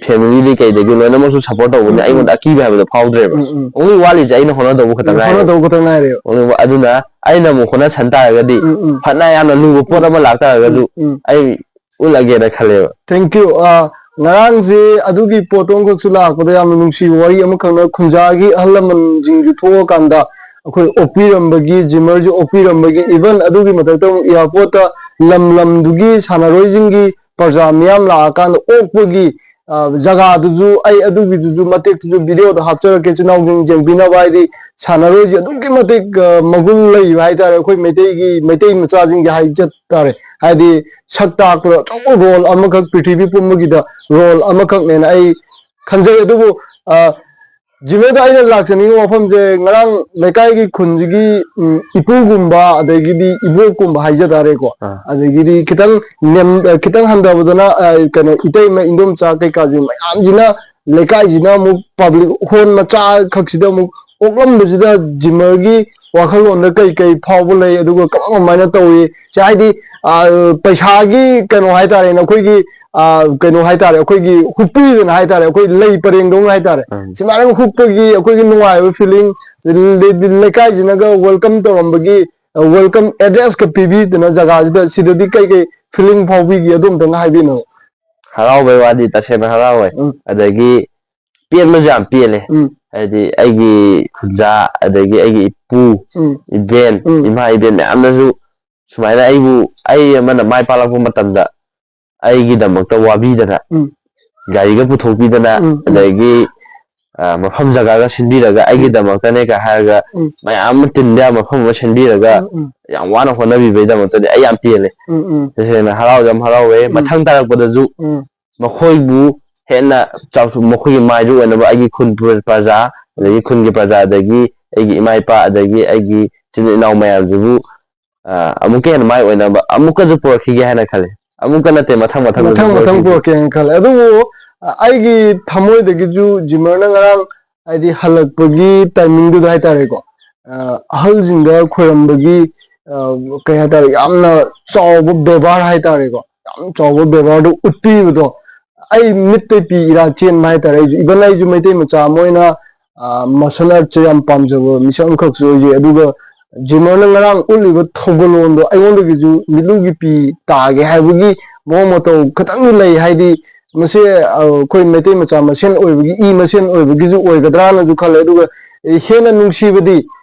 ꯐꯦꯃꯤꯂꯤꯗꯤ ꯀꯩꯗꯒꯤ ꯂꯣꯏꯅꯃꯛꯁꯨ ꯁꯞꯄꯣꯔꯠ ꯇꯧꯕꯅꯤ꯫ ꯎꯝ, ꯎꯝ꯫ ꯑꯩꯉꯣꯟꯗ ꯑꯀꯤꯕ ꯍꯥꯏꯕꯗꯣ ꯐꯥꯎꯗ꯭ꯔꯦꯕ꯫ ꯎꯝ, ꯎꯝ꯫ ꯑꯣꯡꯂꯤ ꯋꯥꯠꯂꯤꯁꯦ ꯑꯩꯅ ꯍꯣꯠꯅꯗꯧꯕ ꯈꯛꯇ ꯎꯝ, ꯉꯥꯏꯔꯦꯕ꯫ ꯍꯣꯠꯅꯗꯧꯕ ꯈꯛꯇ ꯉꯥꯏꯔꯦꯕ꯫ ꯑꯣꯡꯂꯤ ꯋꯥ-, ꯑꯗꯨꯅ ꯑꯩꯅ ꯑꯃꯨꯛ ꯍꯣꯠꯅꯁꯟ ꯇꯥꯔꯒꯗꯤ ꯎꯝ, ꯎꯝ꯫ ꯐꯅ ꯌꯥꯝꯅ ꯂꯨꯕ ꯄꯣꯠ ꯎꯝ꯫ ꯑꯃ ꯂꯥꯛꯇꯥꯔꯒꯁꯨ ꯎꯝ, ꯎꯝ꯫ ꯑꯩ ꯎꯠꯂꯒꯦꯅ ꯈꯜꯂꯦꯕ꯫ Thank you꯫ ꯑ, ꯉꯔꯥꯡꯁꯦ ꯑꯗꯨꯒꯤ ꯄꯣꯠꯇꯣ ꯑꯃꯈꯛꯁꯨ ꯂꯥꯛꯄꯗ ꯌꯥꯝꯅ ꯅꯨꯡꯁꯤꯕ ꯋꯥꯔꯤ ꯑꯃꯈꯛꯅ, ꯈꯨꯟꯖꯥꯒꯤ ꯑꯍꯜ ꯂꯃꯟꯁꯤꯡꯁꯨ ꯊꯣꯛꯑꯀꯥꯟꯗ ꯑꯩꯈꯣꯏ ꯑꯣꯛꯄꯤꯔꯝꯕꯒꯤ, ꯖꯤꯃꯔꯁꯨ ꯑꯣꯛꯄꯤꯔꯝꯕꯒꯤ, even ꯑꯗꯨꯒꯤ ꯃꯊꯛꯇ ꯑꯃꯨꯛ airport ꯇ ꯂꯝ ꯂꯝꯗꯨꯒꯤ ꯁꯥꯟꯅꯔꯣꯏꯁꯤꯡꯒꯤ ꯄ꯭ꯔꯖꯥ ꯃꯤꯌꯥꯝ ꯂꯥꯛꯑꯀꯥꯟꯗ ꯑꯣꯛꯄꯒꯤ, ꯑ, ꯖꯒꯥꯗꯨꯁꯨ ꯑꯩ ꯑꯗꯨꯒꯤꯗꯨꯁꯨ ꯃꯇꯦꯛꯇꯨꯁꯨ video ꯗ ꯍꯥꯞꯆꯔꯛꯀꯦ, ꯏꯆꯤꯟ ꯏꯅꯥꯎꯁꯤꯡ ꯌꯦꯡꯕꯤꯅꯕ꯫ ꯍꯥꯏꯗꯤ ꯁꯥꯟꯅꯔꯣꯏꯁꯦ ꯑꯗꯨꯛꯀꯤ ꯃꯇꯤꯛ, ꯑ, ꯃꯒꯨꯟ ꯂꯩꯕ ꯍꯥꯏꯇꯥꯔꯦ ꯑꯩꯈꯣꯏ ꯃꯩꯇꯩꯒꯤ, ꯃꯩꯇꯩ ꯃꯆꯥꯁꯤꯡꯒꯤ ꯍꯥꯏꯖ ꯇꯥꯔꯦ꯫ ꯍꯥꯏꯗꯤ ꯁꯛ ꯇꯥꯛꯄꯗ ꯑꯆꯧꯕ role ꯑꯃꯈꯛ, ꯄ꯭ꯔꯤꯊꯤꯕꯤ ꯄꯨꯝꯕꯒꯤꯗ role ꯑꯃꯈꯛꯅꯦꯅ ꯑꯩ ꯈꯟꯖꯩ꯫ ꯑꯗꯨꯕꯨ, ꯑ, ꯖꯤꯃꯦꯗ ꯑꯩꯅ ꯂꯥꯛꯆꯅꯤꯡꯕ ꯋꯥꯐꯝꯁꯦ, ꯉꯔꯥꯡ ꯂꯩꯀꯥꯏꯒꯤ ꯈꯨꯟꯁꯤꯒꯤ, ꯎꯝ, ꯏꯄꯨꯒꯨꯝꯕ ꯑꯗꯒꯤꯗꯤ ꯏꯕꯣꯛꯀꯨꯝꯕ ꯍꯥꯏꯖ ꯇꯥꯔꯦꯀꯣ, ꯑꯥ꯫ ꯑꯗꯒꯤꯗꯤ ꯈꯤꯇꯪ ꯅꯦꯝ-, ꯑ, ꯈꯤꯇꯪ ꯍꯟꯊꯕꯗꯅ, ꯑ, ꯀꯩꯅꯣ, ꯏꯇꯩꯃ ꯏꯟꯗꯣꯝꯆꯥ ꯀꯩꯀꯥꯁꯦ ꯃꯌꯥꯝꯁꯤꯅ, ꯂꯩꯀꯥꯏꯁꯤꯅ ꯑꯃꯨꯛ public hall ꯃꯆꯥ ꯈꯛꯁꯤꯗ ꯑꯃꯨꯛ ꯑꯣꯛꯂꯝꯕꯁꯤꯗ ꯖꯤꯃꯔꯒꯤ ꯋꯥꯈꯜꯂꯣꯟꯗ ꯀꯩ ꯀꯩ ꯐꯥꯎꯕ ꯂꯩ, ꯑꯗꯨꯒ ꯀꯃꯥꯏ ꯀꯃꯥꯏꯅ ꯇꯧꯏ? ꯁꯤ ꯍꯥꯏꯗꯤ, ꯑ, ꯄꯩꯁꯥꯒꯤ ꯀꯩꯅꯣ ꯍꯥꯏꯇꯥꯔꯦꯅꯦ, ꯑꯩꯈꯣꯏꯒꯤ, ꯑ, ꯀꯩꯅꯣ ꯍꯥꯏꯇꯥꯔꯦ, ꯑꯩꯈꯣꯏꯒꯤ ꯍꯨꯞꯄꯤꯗꯅ ꯍꯥꯏꯇꯥꯔꯦ, ꯑꯩꯈꯣꯏ ꯂꯩ ꯄꯔꯦꯡꯗꯧꯅ ꯍꯥꯏꯇꯥꯔꯦ꯫ ꯎꯝ꯫ ꯁꯨꯃꯥꯏꯅ ꯍꯨꯞꯄꯒꯤ ꯑꯩꯈꯣꯏꯒꯤ ꯅꯨꯡꯉꯥꯏꯕ feeling, ꯂꯩ-, ꯂꯩꯀꯥꯏꯁꯤꯅꯒ welcome ꯇꯧꯔꯝꯕꯒꯤ, ꯑ, welcome address ꯀ ꯄꯤꯕꯤꯗꯅ ꯖꯒꯥꯁꯤꯗ, ꯁꯤꯗꯗꯤ ꯀꯩ ꯀꯩ feeling ꯐꯥꯎꯕꯤꯒꯦ? ꯑꯗꯨ ꯑꯝꯇꯪꯒ ꯍꯥꯏꯕꯤꯅꯕ꯫ ꯍꯔꯥꯎꯕꯩ ꯋꯥꯗꯤ ꯇꯁꯦꯡꯅ ꯍꯔꯥꯎꯋꯦ꯫ ꯎꯝ꯫ ꯑꯗꯒꯤ ꯄꯦꯟꯕꯁꯨ ꯌꯥꯝ ꯄꯦꯜꯂꯦ꯫ ꯎꯝ꯫ ꯍꯥꯏꯗꯤ ꯑꯩꯒꯤ ꯈꯨꯟꯖꯥ, ꯑꯗꯒꯤ ꯑꯩꯒꯤ ꯏꯄꯨ, ꯎꯝ꯫ ꯏꯕꯦꯟ, ꯎꯝ꯫ ꯏꯃꯥ ꯏꯕꯦꯟ ꯃꯌꯥꯝꯅꯁꯨ ꯁꯨꯃꯥꯏꯅ ꯑꯩꯕꯨ, ꯑꯩ ꯑꯃꯅ ꯃꯥꯏ ꯄꯥꯛꯂꯛꯄ ꯃꯇꯝꯗ ꯑꯩꯒꯤꯗꯃꯛꯇ ꯋꯥꯕꯤꯗꯅ, ꯎꯝ꯫ ꯒꯥꯔꯤꯒ ꯄꯨꯊꯣꯛꯄꯤꯗꯅ, ꯎꯝ, ꯎꯝ꯫ ꯑꯗꯒꯤ, ꯑ, ꯃꯐꯝ ꯖꯒꯥꯒ ꯁꯤꯟꯕꯤꯔꯒ, ꯎꯝ꯫ ꯑꯩꯒꯤꯗꯃꯛꯇꯅꯦꯒ ꯍꯥꯏꯔꯒ, ꯎꯝ꯫ ꯃꯌꯥꯝ ꯑꯃ ꯇꯤꯟꯕ ꯌꯥꯕ ꯃꯐꯝ ꯑꯃ ꯁꯤꯟꯕꯤꯔꯒ, ꯎꯝ, ꯎꯝ꯫ ꯌꯥꯝ ꯋꯥꯅ ꯍꯣꯠꯅꯕꯤꯕꯩꯗꯃꯛꯇꯗꯤ ꯑꯩ ꯌꯥꯝ ꯄꯦꯜꯂꯦ꯫ ꯎꯝ, ꯎꯝ꯫ ꯇꯁꯦꯡꯅ ꯍꯔꯥꯎꯁꯨ ꯌꯥꯝ ꯍꯔꯥꯎꯋꯦ꯫ ꯎꯝ꯫ ꯃꯊꯪ ꯇꯥꯔꯛꯄꯗꯁꯨ ꯎꯝ꯫ ꯃꯈꯣꯏꯕꯨ ꯍꯦꯟꯅ ꯆꯥꯎꯊꯣꯛ-, ꯃꯈꯣꯏꯒꯤ ꯃꯥꯏꯗꯨ ꯑꯣꯏꯅꯕ ꯑꯩꯒꯤ ꯈꯨꯟ ꯄ꯭ꯔ-, ꯄ꯭ꯔꯖꯥ, ꯑꯗꯒꯤ ꯈꯨꯟꯒꯤ ꯄ꯭ꯔꯖꯥ, ꯑꯗꯒꯤ ꯑꯩꯒꯤ ꯏꯃꯥ ꯏꯄꯥ, ꯑꯗꯒꯤ ꯑꯩꯒꯤ ꯏꯆꯤꯟ ꯏꯅꯥꯎ ꯃꯌꯥꯝꯁꯤꯕꯨ, ꯑ, ꯑꯃꯨꯛꯀ ꯍꯦꯟꯅ ꯃꯥꯏ ꯑꯣꯏꯅꯕ ꯑꯃꯨꯛꯀꯁꯨ ꯄꯨꯔꯛꯈꯤꯒꯦ ꯍꯥꯏꯅ ꯈꯜꯂꯤ꯫ ꯑꯃꯨꯛꯀ ꯅꯠꯇꯦ, ꯃꯊꯪ ꯃꯊꯪ ꯃꯊꯪ ꯃꯊꯪ ꯄꯨꯔꯛꯈꯤꯒꯦ꯫ ꯄꯨꯔꯛꯀꯦꯅ ꯈꯜꯂꯦ꯫ ꯑꯗꯨꯕꯨ, ꯑ, ꯑꯩꯒꯤ ꯊꯃꯣꯏꯗꯒꯤꯁꯨ ꯖꯤꯃꯔꯅ ꯉꯔꯥꯡ, ꯍꯥꯏꯗꯤ, ꯍꯜꯂꯛꯄꯒꯤ timing ꯗꯨꯗ ꯍꯥꯏꯇꯥꯔꯦꯀꯣ, ꯑ, ꯑꯍꯜꯁꯤꯡꯗ ꯈꯣꯏꯔꯝꯕꯒꯤ, ꯑ, ꯀꯩ ꯍꯥꯏꯇꯥꯔꯦ, ꯌꯥꯝꯅ ꯆꯥꯎꯕ ꯕꯦꯕꯥꯔ ꯍꯥꯏꯇꯥꯔꯦꯀꯣ, ꯌꯥꯝ ꯆꯥꯎꯕ ꯕꯦꯕꯥꯔꯗꯣ ꯎꯠꯄꯤꯕꯗꯣ ꯑꯩ ꯃꯤꯠꯇ ꯄꯤ ꯏꯔꯥ ꯆꯦꯟꯕ ꯍꯥꯏꯇꯥꯔꯦ꯫ ꯑꯩꯁꯨ, ꯏꯚꯟ ꯑꯩꯁꯨ ꯃꯩꯇꯩ ꯃꯆꯥ ꯑꯃ ꯑꯣꯏꯅ ꯃꯥꯔꯁꯦꯜ ꯑꯥꯔꯠꯁꯦ ꯌꯥꯝ ꯄꯥꯝꯖꯕ ꯃꯤꯁꯛ ꯑꯃꯈꯛꯁꯨ ꯑꯣꯏꯖꯩ꯫ ꯑꯗꯨꯒ ꯖꯤꯃꯔꯅ ꯉꯔꯥꯡ ꯎꯠꯂꯤꯕ ꯊꯧꯒꯜꯂꯣꯟꯗꯣ ꯑꯩꯉꯣꯟꯗꯒꯤꯁꯨ ꯃꯤꯠꯂꯨꯒꯤ ꯄꯤ ꯇꯥꯒꯦ ꯍꯥꯏꯕꯒꯤ ꯃꯑꯣꯡ ꯃꯇꯧ ꯈꯤꯇꯪꯗꯤ ꯂꯩ꯫ ꯍꯥꯏꯗꯤ ꯃꯁꯤ ꯑꯩꯈꯣꯏ ꯃꯩꯇꯩ ꯃꯆꯥ ꯃꯁꯦꯟ ꯑꯣꯏꯕꯒꯤ, ꯏ ꯃꯁꯦꯟ ꯑꯣꯏꯕꯒꯤꯁꯨ ꯑꯣꯏꯒꯗ꯭ꯔꯥꯅꯁꯨ ꯈꯜꯂꯦ꯫ ꯑꯗꯨꯒ ꯍꯦꯟꯅ ꯅꯨꯡꯁꯤꯕꯗꯤ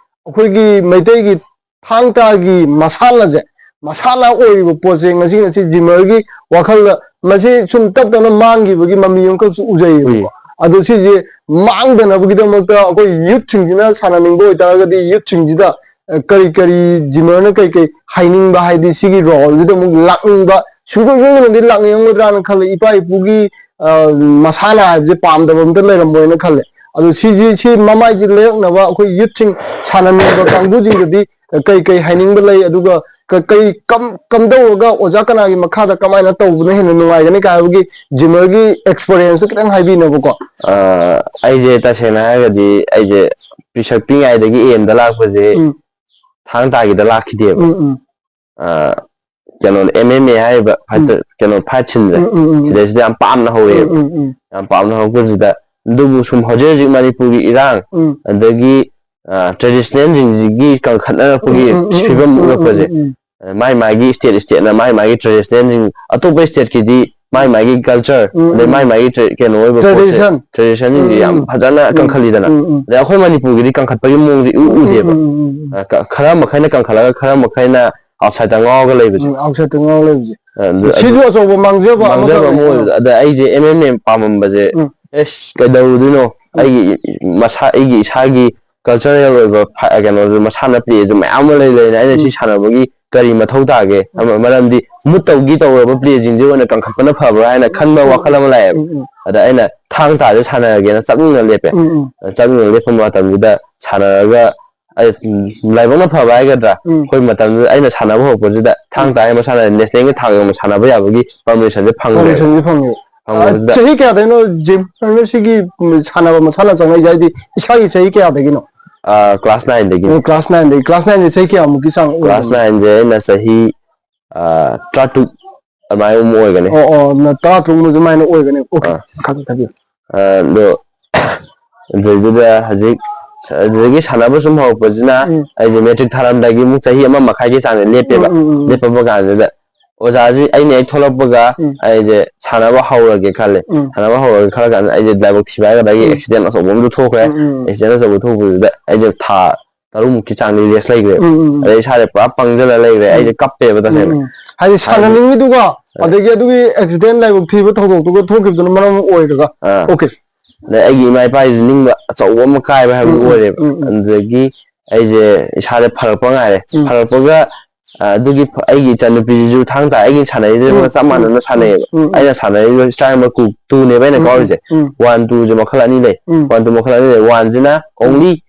ꯑꯩꯈꯣꯏꯒꯤ ꯃꯩꯇꯩꯒꯤ ꯊꯥꯡ ꯇꯥꯒꯤ ꯃꯁꯥꯟꯅꯁꯦ, ꯃꯁꯥꯟꯅ ꯑꯣꯏꯔꯤꯕ ꯄꯣꯠꯁꯦ ꯉꯁꯤ, ꯉꯁꯤ ꯖꯤꯃꯔꯒꯤ ꯋꯥꯈꯜꯗ ꯃꯁꯤ ꯁꯨꯝ ꯇꯞ ꯇꯞꯅ ꯃꯥꯡꯈꯤꯕꯒꯤ ꯃꯃꯤ ꯑꯃꯈꯛꯁꯨ ꯎꯖꯩꯌꯦꯕꯀꯣ꯫ ꯎꯏ꯫ ꯑꯗꯣ ꯁꯤꯁꯦ ꯃꯥꯡꯗꯅꯕꯒꯤꯗꯃꯛꯇ ꯑꯩꯈꯣꯏ ꯌꯨꯠꯁꯤꯡꯁꯤꯅ ꯁꯥꯟꯅꯅꯤꯡꯕ ꯑꯣꯏꯇꯥꯔꯒꯗꯤ ꯌꯨꯠꯁꯤꯡꯁꯤꯗ, ꯑ, ꯀꯔꯤ ꯀꯔꯤ ꯖꯤꯃꯔꯅ ꯀꯩ ꯀꯩ ꯍꯥꯏꯅꯤꯡꯕ, ꯍꯥꯏꯗꯤ ꯁꯤꯒꯤ ꯔꯣꯜꯁꯤꯗ ꯑꯃꯨꯛ ꯂꯥꯛꯅꯤꯡꯕ, ꯁꯨꯡꯁꯣꯏ ꯁꯣꯏꯗꯅꯗꯤ ꯂꯥꯛꯅꯤꯡꯉꯝꯒꯗ꯭ꯔꯥꯅ ꯈꯜꯂꯦ꯫ ꯏꯄꯥ ꯏꯄꯨꯒꯤ, ꯑ, ꯃꯁꯥꯟꯅ ꯍꯥꯏꯕꯁꯦ ꯄꯥꯝꯗꯕ ꯑꯝꯇ ꯂꯩꯔꯝꯃꯣꯏꯅ ꯈꯜꯂꯦ꯫ ꯑꯗꯣ ꯁꯤꯁꯤ, ꯁꯤ ꯃꯃꯥꯏꯁꯤ ꯂꯩꯔꯛꯅꯕ ꯑꯩꯈꯣꯏ ꯌꯨꯠꯁꯤꯡ, ꯁꯥꯟꯅꯅꯤꯡꯕ ꯀꯥꯡꯕꯨꯁꯤꯡꯗꯗꯤ ꯀꯩ ꯀꯩ ꯍꯥꯏꯅꯤꯡꯕ ꯂꯩ, ꯑꯗꯨꯒ ꯀ-, ꯀꯩ ꯀꯝ-, ꯀꯝꯗꯧꯔꯒ ꯑꯣꯖꯥ ꯀꯅꯥꯒꯤ ꯃꯈꯥꯗ ꯀꯃꯥꯏꯅ ꯇꯧꯕꯅ ꯍꯦꯟꯅ ꯅꯨꯡꯉꯥꯏꯒꯅꯤ ꯀꯥꯏ ꯍꯥꯏꯕꯒꯤ ꯖꯤꯃꯔꯒꯤ ꯑꯦꯛꯁꯄꯔꯤꯌꯦꯟꯁꯇꯣ ꯈꯤꯇꯪ ꯍꯥꯏꯕꯤꯅꯕꯀꯣ꯫ ꯑ, ꯑꯩꯁꯦ ꯇꯁꯦꯡꯅ ꯍꯥꯏꯔꯒꯗꯤ ꯑꯩꯁꯦ ꯄꯤꯁꯛ ꯄꯤꯛꯏꯉꯩꯗꯒꯤ ꯑꯦꯝꯗ ꯂꯥꯛꯄꯁꯦ ꯎꯝ꯫ ꯊꯥꯡ ꯇꯥꯒꯤꯗ ꯂꯥꯛꯈꯤꯗꯦꯕ꯫ ꯎꯝ, ꯎꯝ꯫ ꯑ, ꯀꯩꯅꯣ, ꯑꯦꯝ ꯑꯦꯝ ꯑꯦ ꯍꯥꯏꯔꯤꯕ ꯎꯝ꯫ ꯐꯥꯏꯇꯔ, ꯀꯩꯅꯣ, ꯐꯥꯏꯠ ꯁꯤꯟꯁꯦ ꯎꯝ, ꯎꯝ, ꯎꯝ꯫ ꯁꯤꯗꯩꯁꯤꯗ ꯌꯥꯝ ꯄꯥꯝꯅ ꯍꯧꯔꯛꯑꯦꯕ꯫ ꯎꯝ, ꯎꯝ, ꯎꯝ꯫ ꯌꯥꯝ ꯄꯥꯝꯅ ꯍꯧꯔꯛꯄꯁꯤꯗ ꯑꯗꯨꯕꯨ ꯁꯨꯝ ꯍꯧꯖꯤꯛ ꯍꯧꯖꯤꯛ ꯃꯅꯤꯄꯨꯔꯒꯤ ꯏꯔꯥꯡ, ꯎꯝ꯫ ꯑꯗꯒꯤ, ꯑ, ꯇ꯭ꯔꯦꯗꯤꯁꯅꯦꯜꯁꯤꯡꯁꯤꯒꯤ ꯀꯟꯈꯠꯅꯔꯛꯄꯒꯤ ꯎꯝ, ꯎꯝ, ꯎꯝ, ꯐꯤꯕꯝ ꯎꯝ, ꯎꯝ, ꯎꯔꯛꯄꯁꯦ, ꯎꯝ, ꯎꯝ꯫ ꯑ, ꯃꯥꯏ ꯃꯥꯒꯤ ꯁ꯭ꯇꯦꯠ ꯁ꯭ꯇꯦꯠꯅ ꯃꯥꯏ ꯃꯥꯒꯤ ꯇ꯭ꯔꯦꯗꯤꯁꯅꯦꯜꯁꯤꯡ, ꯑꯇꯣꯞꯄ ꯁ꯭ꯇꯦꯠꯀꯤꯗꯤ ꯃꯥꯏ ꯃꯥꯒꯤ ꯀꯜꯆꯔ, ꯎꯝ, ꯑꯗꯩ ꯎꯝ꯫ ꯃꯥꯏ ꯃꯥꯒꯤ ꯇ꯭ꯔꯦ-, ꯀꯩꯅꯣ ꯑꯣꯏꯕ ꯄꯣꯠꯁꯦ, ꯇ꯭ꯔꯦꯗꯤꯁꯟ꯫ ꯇ꯭ꯔꯦꯗꯤꯁꯟꯁꯤꯡꯁꯦ ꯎꯝ, ꯌꯥꯝ ꯎꯝ꯫ ꯐꯖꯅ ꯎꯝ, ꯀꯟꯈꯠꯂꯤꯗꯅ꯫ ꯎꯝ, ꯎꯝ꯫ ꯑꯗꯩ ꯑꯩꯈꯣꯏ ꯃꯅꯤꯄꯨꯔꯒꯤꯗꯤ ꯀꯟꯈꯠꯄꯒꯤ ꯃꯑꯣꯡꯁꯦ ꯏꯎ ꯎꯝ, ꯎꯝ, ꯎꯗꯦꯕ꯫ ꯎꯝ, ꯎꯝ, ꯎꯝ꯫ ꯑ, ꯀ-, ꯈꯔ ꯃꯈꯩꯅ ꯀꯟꯈꯠꯂꯒ ꯈꯔ ꯃꯈꯩꯅ ꯑꯥꯎꯠꯁꯥꯏꯗꯠꯇ ꯉꯥꯎꯔꯒ ꯂꯩꯕꯁꯦ꯫ ꯎꯝ, ꯑꯥꯎꯠꯁꯥꯏꯗꯇ ꯉꯥꯎꯔ ꯂꯩꯕꯁꯦ꯫ ꯑ, ꯑꯗꯨ, ꯁꯤꯁꯨ ꯑꯗꯨ ꯑꯆꯧꯕ ꯃꯥꯡꯖꯕ ꯃꯥꯡꯖꯕ ꯑꯃꯈꯛꯅꯦ꯫ ꯑꯃ ꯑꯣꯏꯕꯗ, ꯑꯗ ꯑꯩꯁꯦ ꯑꯦꯝ ꯑꯦꯝ ꯑꯦ ꯄꯥꯝꯃꯝꯕꯁꯦ, ꯎꯝ꯫ ꯑꯦꯁ, ꯀꯩꯗꯧꯗꯣꯏꯅꯣ? ꯎꯝ꯫ ꯑꯩꯒꯤ ꯃꯁꯥ, ꯑꯩꯒꯤ ꯏꯁꯥꯒꯤ ꯀꯜꯆꯔꯦꯜ ꯑꯣꯏꯕ ꯐ-, ꯀꯩꯅꯣꯁꯨ, ꯃꯁꯥꯟꯅ ꯄ꯭ꯂꯦꯁꯨ ꯃꯌꯥꯝ ꯑꯃ ꯂꯩ, ꯂꯩꯔꯦ꯫ ꯑꯩꯅ ꯁꯤ ꯎꯝ꯫ ꯁꯥꯟꯅꯕꯒꯤ ꯀꯔꯤ ꯃꯊꯧ ꯇꯥꯒꯦ? ꯎꯝ꯫ ꯑꯃ-, ꯃꯔꯝꯗꯤ ꯃꯨꯠ ꯇꯧꯒꯤ ꯇꯧꯔꯕ ꯄ꯭ꯂꯦꯁꯤꯡꯁꯦ ꯑꯣꯏꯅ ꯀꯟꯈꯠꯄꯅ ꯐꯕ꯭ꯔꯥ ꯍꯥꯏꯅ ꯈꯟꯕ ꯎꯝ, ꯋꯥꯈꯜ ꯎꯝ, ꯑꯃ ꯂꯥꯛꯑꯦꯕ꯫ ꯎꯝ, ꯎꯝ꯫ ꯑꯗ ꯑꯩꯅ ꯊꯥꯡ ꯇꯥꯁꯦ ꯁꯥꯟꯅꯔꯒꯦꯅ ꯆꯞ ꯌꯨꯡꯅ ꯂꯦꯞꯄꯦ꯫ ꯎꯝ, ꯎꯝ꯫ ꯆꯞ ꯌꯨꯡꯅ ꯂꯦꯞꯄ ꯃꯇꯝꯁꯤꯗ ꯁꯥꯟꯅꯔꯒ ꯑꯩ, ꯎꯝ, ꯂꯥꯏꯕꯛꯅ ꯐꯕ ꯍꯥꯏꯒꯗ꯭ꯔꯥ, ꯎꯝ꯫ ꯑꯩꯈꯣꯏ ꯃꯇꯝꯗꯨꯗ ꯑꯩꯅ ꯁꯥꯟꯅꯕ ꯍꯧꯔꯛꯄꯁꯤꯗ ꯊꯥꯡ ꯎꯝ꯫ ꯇꯥ ꯃꯁꯥꯟꯅ ꯅꯦꯁꯅꯦꯜꯒꯤ ꯊꯥꯛ ꯌꯧꯅ ꯁꯥꯟꯅꯕ ꯌꯥꯕꯒꯤ ꯄꯔꯃꯤꯁꯟꯁꯦ ꯐꯪꯈ꯭ꯔꯦꯕ꯫ ꯄꯔꯃꯤꯁꯟꯁꯦ ꯐꯪꯉꯦꯕ꯫ ꯑ, ꯐꯪꯕꯁꯤꯗ ꯆꯍꯤ ꯀꯌꯥꯗꯩꯅꯣ ꯖꯤꯝ ꯁꯤꯒꯤ, ꯎꯝ, ꯁꯥꯟꯅꯕ ꯃꯁꯥꯟꯅ ꯆꯪꯉꯛꯏꯁꯦ? ꯍꯥꯏꯗꯤ ꯏꯁꯥꯒꯤ ꯆꯍꯤ ꯀꯌꯥꯗꯒꯤꯅꯣ? ꯑ, ꯀ꯭ꯂꯥꯁ ꯅꯥꯏꯟꯗꯒꯤ꯫ ꯑꯣ, ꯀ꯭ꯂꯥꯁ ꯅꯥꯏꯟꯗꯒꯤ꯫ ꯀ꯭ꯂꯥꯁ ꯅꯥꯏꯟꯁꯦ ꯆꯍꯤ ꯀꯌꯥꯃꯨꯛꯀꯤ ꯆꯥꯡ ꯀ꯭ꯂꯥꯁ ꯑꯣꯏꯔꯝꯒꯦ? ꯅꯥꯏꯟꯁꯦ ꯑꯩꯅ ꯆꯍꯤ, ꯑ, ꯇꯔꯥꯇꯔꯨꯛ ꯑꯗꯨꯃꯥꯏꯅ ꯑꯃ ꯑꯣꯏꯒꯅꯤ꯫ ꯑꯣ ꯑꯣ ꯅ ꯇꯔꯥ ꯇꯔꯨꯛꯃꯨꯛ ꯑꯗꯨꯃꯥꯏꯅ ꯑꯣꯏꯒꯅꯤ꯫ ꯑꯣꯀꯦ꯫ ꯑꯥ꯫ ꯃꯈꯥ ꯇꯥꯕꯤꯌꯨ꯫ ꯑꯗꯣ ꯑꯗꯨꯗꯨꯗ ꯍꯧꯖꯤꯛ ꯑꯗꯨꯗꯒꯤ ꯁꯥꯟꯅꯕ ꯁꯨꯝ ꯍꯧꯔꯛꯄꯁꯤꯅ ꯎꯝ꯫ ꯑꯩꯁꯦ ꯃꯦꯇ꯭ꯔꯤꯛ ꯊꯥꯔꯝꯗꯥꯏꯒꯤ ꯑꯃꯨꯛ ꯆꯍꯤ ꯑꯃ ꯃꯈꯥꯏꯒꯤ ꯆꯥꯡꯁꯦ ꯂꯦꯞꯄꯦꯕ꯫ ꯎꯝ, ꯎꯝ, ꯎꯝ꯫ ꯂꯦꯞꯄꯛꯄ ꯀꯥꯟꯁꯤꯗ ꯑꯣꯖꯥꯁꯤ ꯑꯩꯅ ꯍꯦꯛ ꯊꯣꯛꯂꯛꯄꯒ ꯎꯝ꯫ ꯑꯩꯁꯦ ꯁꯥꯟꯅꯕ ꯍꯧꯔꯒꯦ ꯈꯜꯂꯦ꯫ ꯎꯝ꯫ ꯁꯥꯟꯅꯕ ꯍꯧꯔꯒꯦ ꯈꯜꯂ ꯀꯥꯟꯗ ꯑꯩꯁꯦ ꯂꯥꯏꯕꯛ ꯊꯤꯕ ꯍꯥꯏꯒꯗ꯭ꯔꯥ ꯑꯩꯒꯤ ꯎꯝ꯫ ꯑꯦꯛꯁꯤꯗꯦꯟ ꯑꯆꯧꯕ ꯑꯃꯁꯨ ꯊꯣꯛꯈ꯭ꯔꯦ꯫ ꯎꯝ, ꯎꯝ꯫ ꯑꯦꯛꯁꯤꯗꯦꯟ ꯑꯆꯧꯕ ꯊꯣꯛꯄꯗꯨꯗ ꯑꯩꯁꯦ ꯊꯥ ꯇꯔꯨꯛꯃꯨꯛꯀꯤ ꯆꯥꯡꯗꯤ ꯔꯦꯁ ꯂꯩꯈ꯭ꯔꯦꯕ꯫ ꯎꯝ, ꯎꯝ, ꯎꯝ꯫ ꯑꯗꯩ ꯏꯁꯥꯁꯦ ꯄꯨꯔꯥ ꯄꯪꯁꯤꯜꯂ ꯂꯩꯈ꯭ꯔꯦ꯫ ꯎꯝ, ꯑꯩꯁꯦ ꯎꯝ꯫ ꯀꯞꯄꯦꯕ ꯎꯝ, ꯇꯁꯦꯡꯅ꯫ ꯎꯝ꯫ ꯍꯥꯏꯗꯤ ꯁꯥꯟꯅꯅꯤꯡꯉꯤꯗꯨꯒ ꯑꯗꯒꯤ ꯑꯗꯨꯒꯤ ꯑꯦꯛꯁꯤꯗꯦꯟ ꯂꯥꯏꯕꯛ ꯊꯤꯕ ꯊꯧꯗꯣꯛꯇꯨꯒ ꯊꯣꯛꯈꯤꯕꯗꯨꯅ ꯃꯔꯝ ꯑꯣꯏꯔꯒ꯫ ꯑꯥ꯫ ꯑꯣꯀꯦ꯫ ꯑꯗꯩ ꯑꯩꯒꯤ ꯏꯃꯥ ꯏꯄꯥꯒꯤꯁꯨ ꯅꯤꯡꯕ ꯑꯆꯧꯕ ꯑꯃ ꯀꯥꯏꯕ ꯍꯥꯏꯕꯗꯨ ꯎꯝ, ꯎꯝ, ꯑꯣꯏꯔꯦꯕ꯫ ꯎꯝ, ꯎꯝ꯫ ꯑꯗꯨꯗꯒꯤ ꯑꯩꯁꯦ ꯏꯁꯥꯁꯦ ꯐꯔꯛꯄ ꯉꯥꯏꯔꯦ꯫ ꯎꯝ꯫ ꯐꯔꯛꯄꯒ ꯑ, ꯑꯗꯨꯒꯤ ꯐ-, ꯑꯩꯒꯤ ꯏꯆꯟꯅꯨꯄꯤꯁꯤꯁꯨ ꯊꯥꯡ ꯇꯥ ꯑꯩꯒꯤ ꯁꯥꯟꯅꯔꯤꯁꯦ ꯎꯝ, ꯆꯞ ꯃꯥꯟꯅꯅ ꯎꯝ, ꯁꯥꯟꯅꯩꯌꯦꯕ꯫ ꯎꯝ, ꯎꯝ꯫ ꯑꯩꯅ ꯁꯥꯟꯅꯔꯤꯕ ꯏꯁꯇ꯭ꯔꯥꯏꯛ ꯃꯀꯨ ꯇꯨꯅꯦꯕ ꯑꯩꯅ ꯎꯝ, ꯀꯥꯎꯔꯤꯁꯦ꯫ ꯎꯝ, ꯎꯝ꯫ ꯋꯥꯟ ꯇꯨꯁꯦ ꯃꯈꯜ ꯑꯅꯤ ꯂꯩ꯫ ꯎꯝ꯫ ꯋꯥꯟ ꯇꯨ ꯃꯈꯜ ꯑꯅꯤ ꯂꯩ꯫ ꯋꯥꯟꯁꯤꯅ ꯎꯝ꯫ ꯑꯣꯡꯂꯤ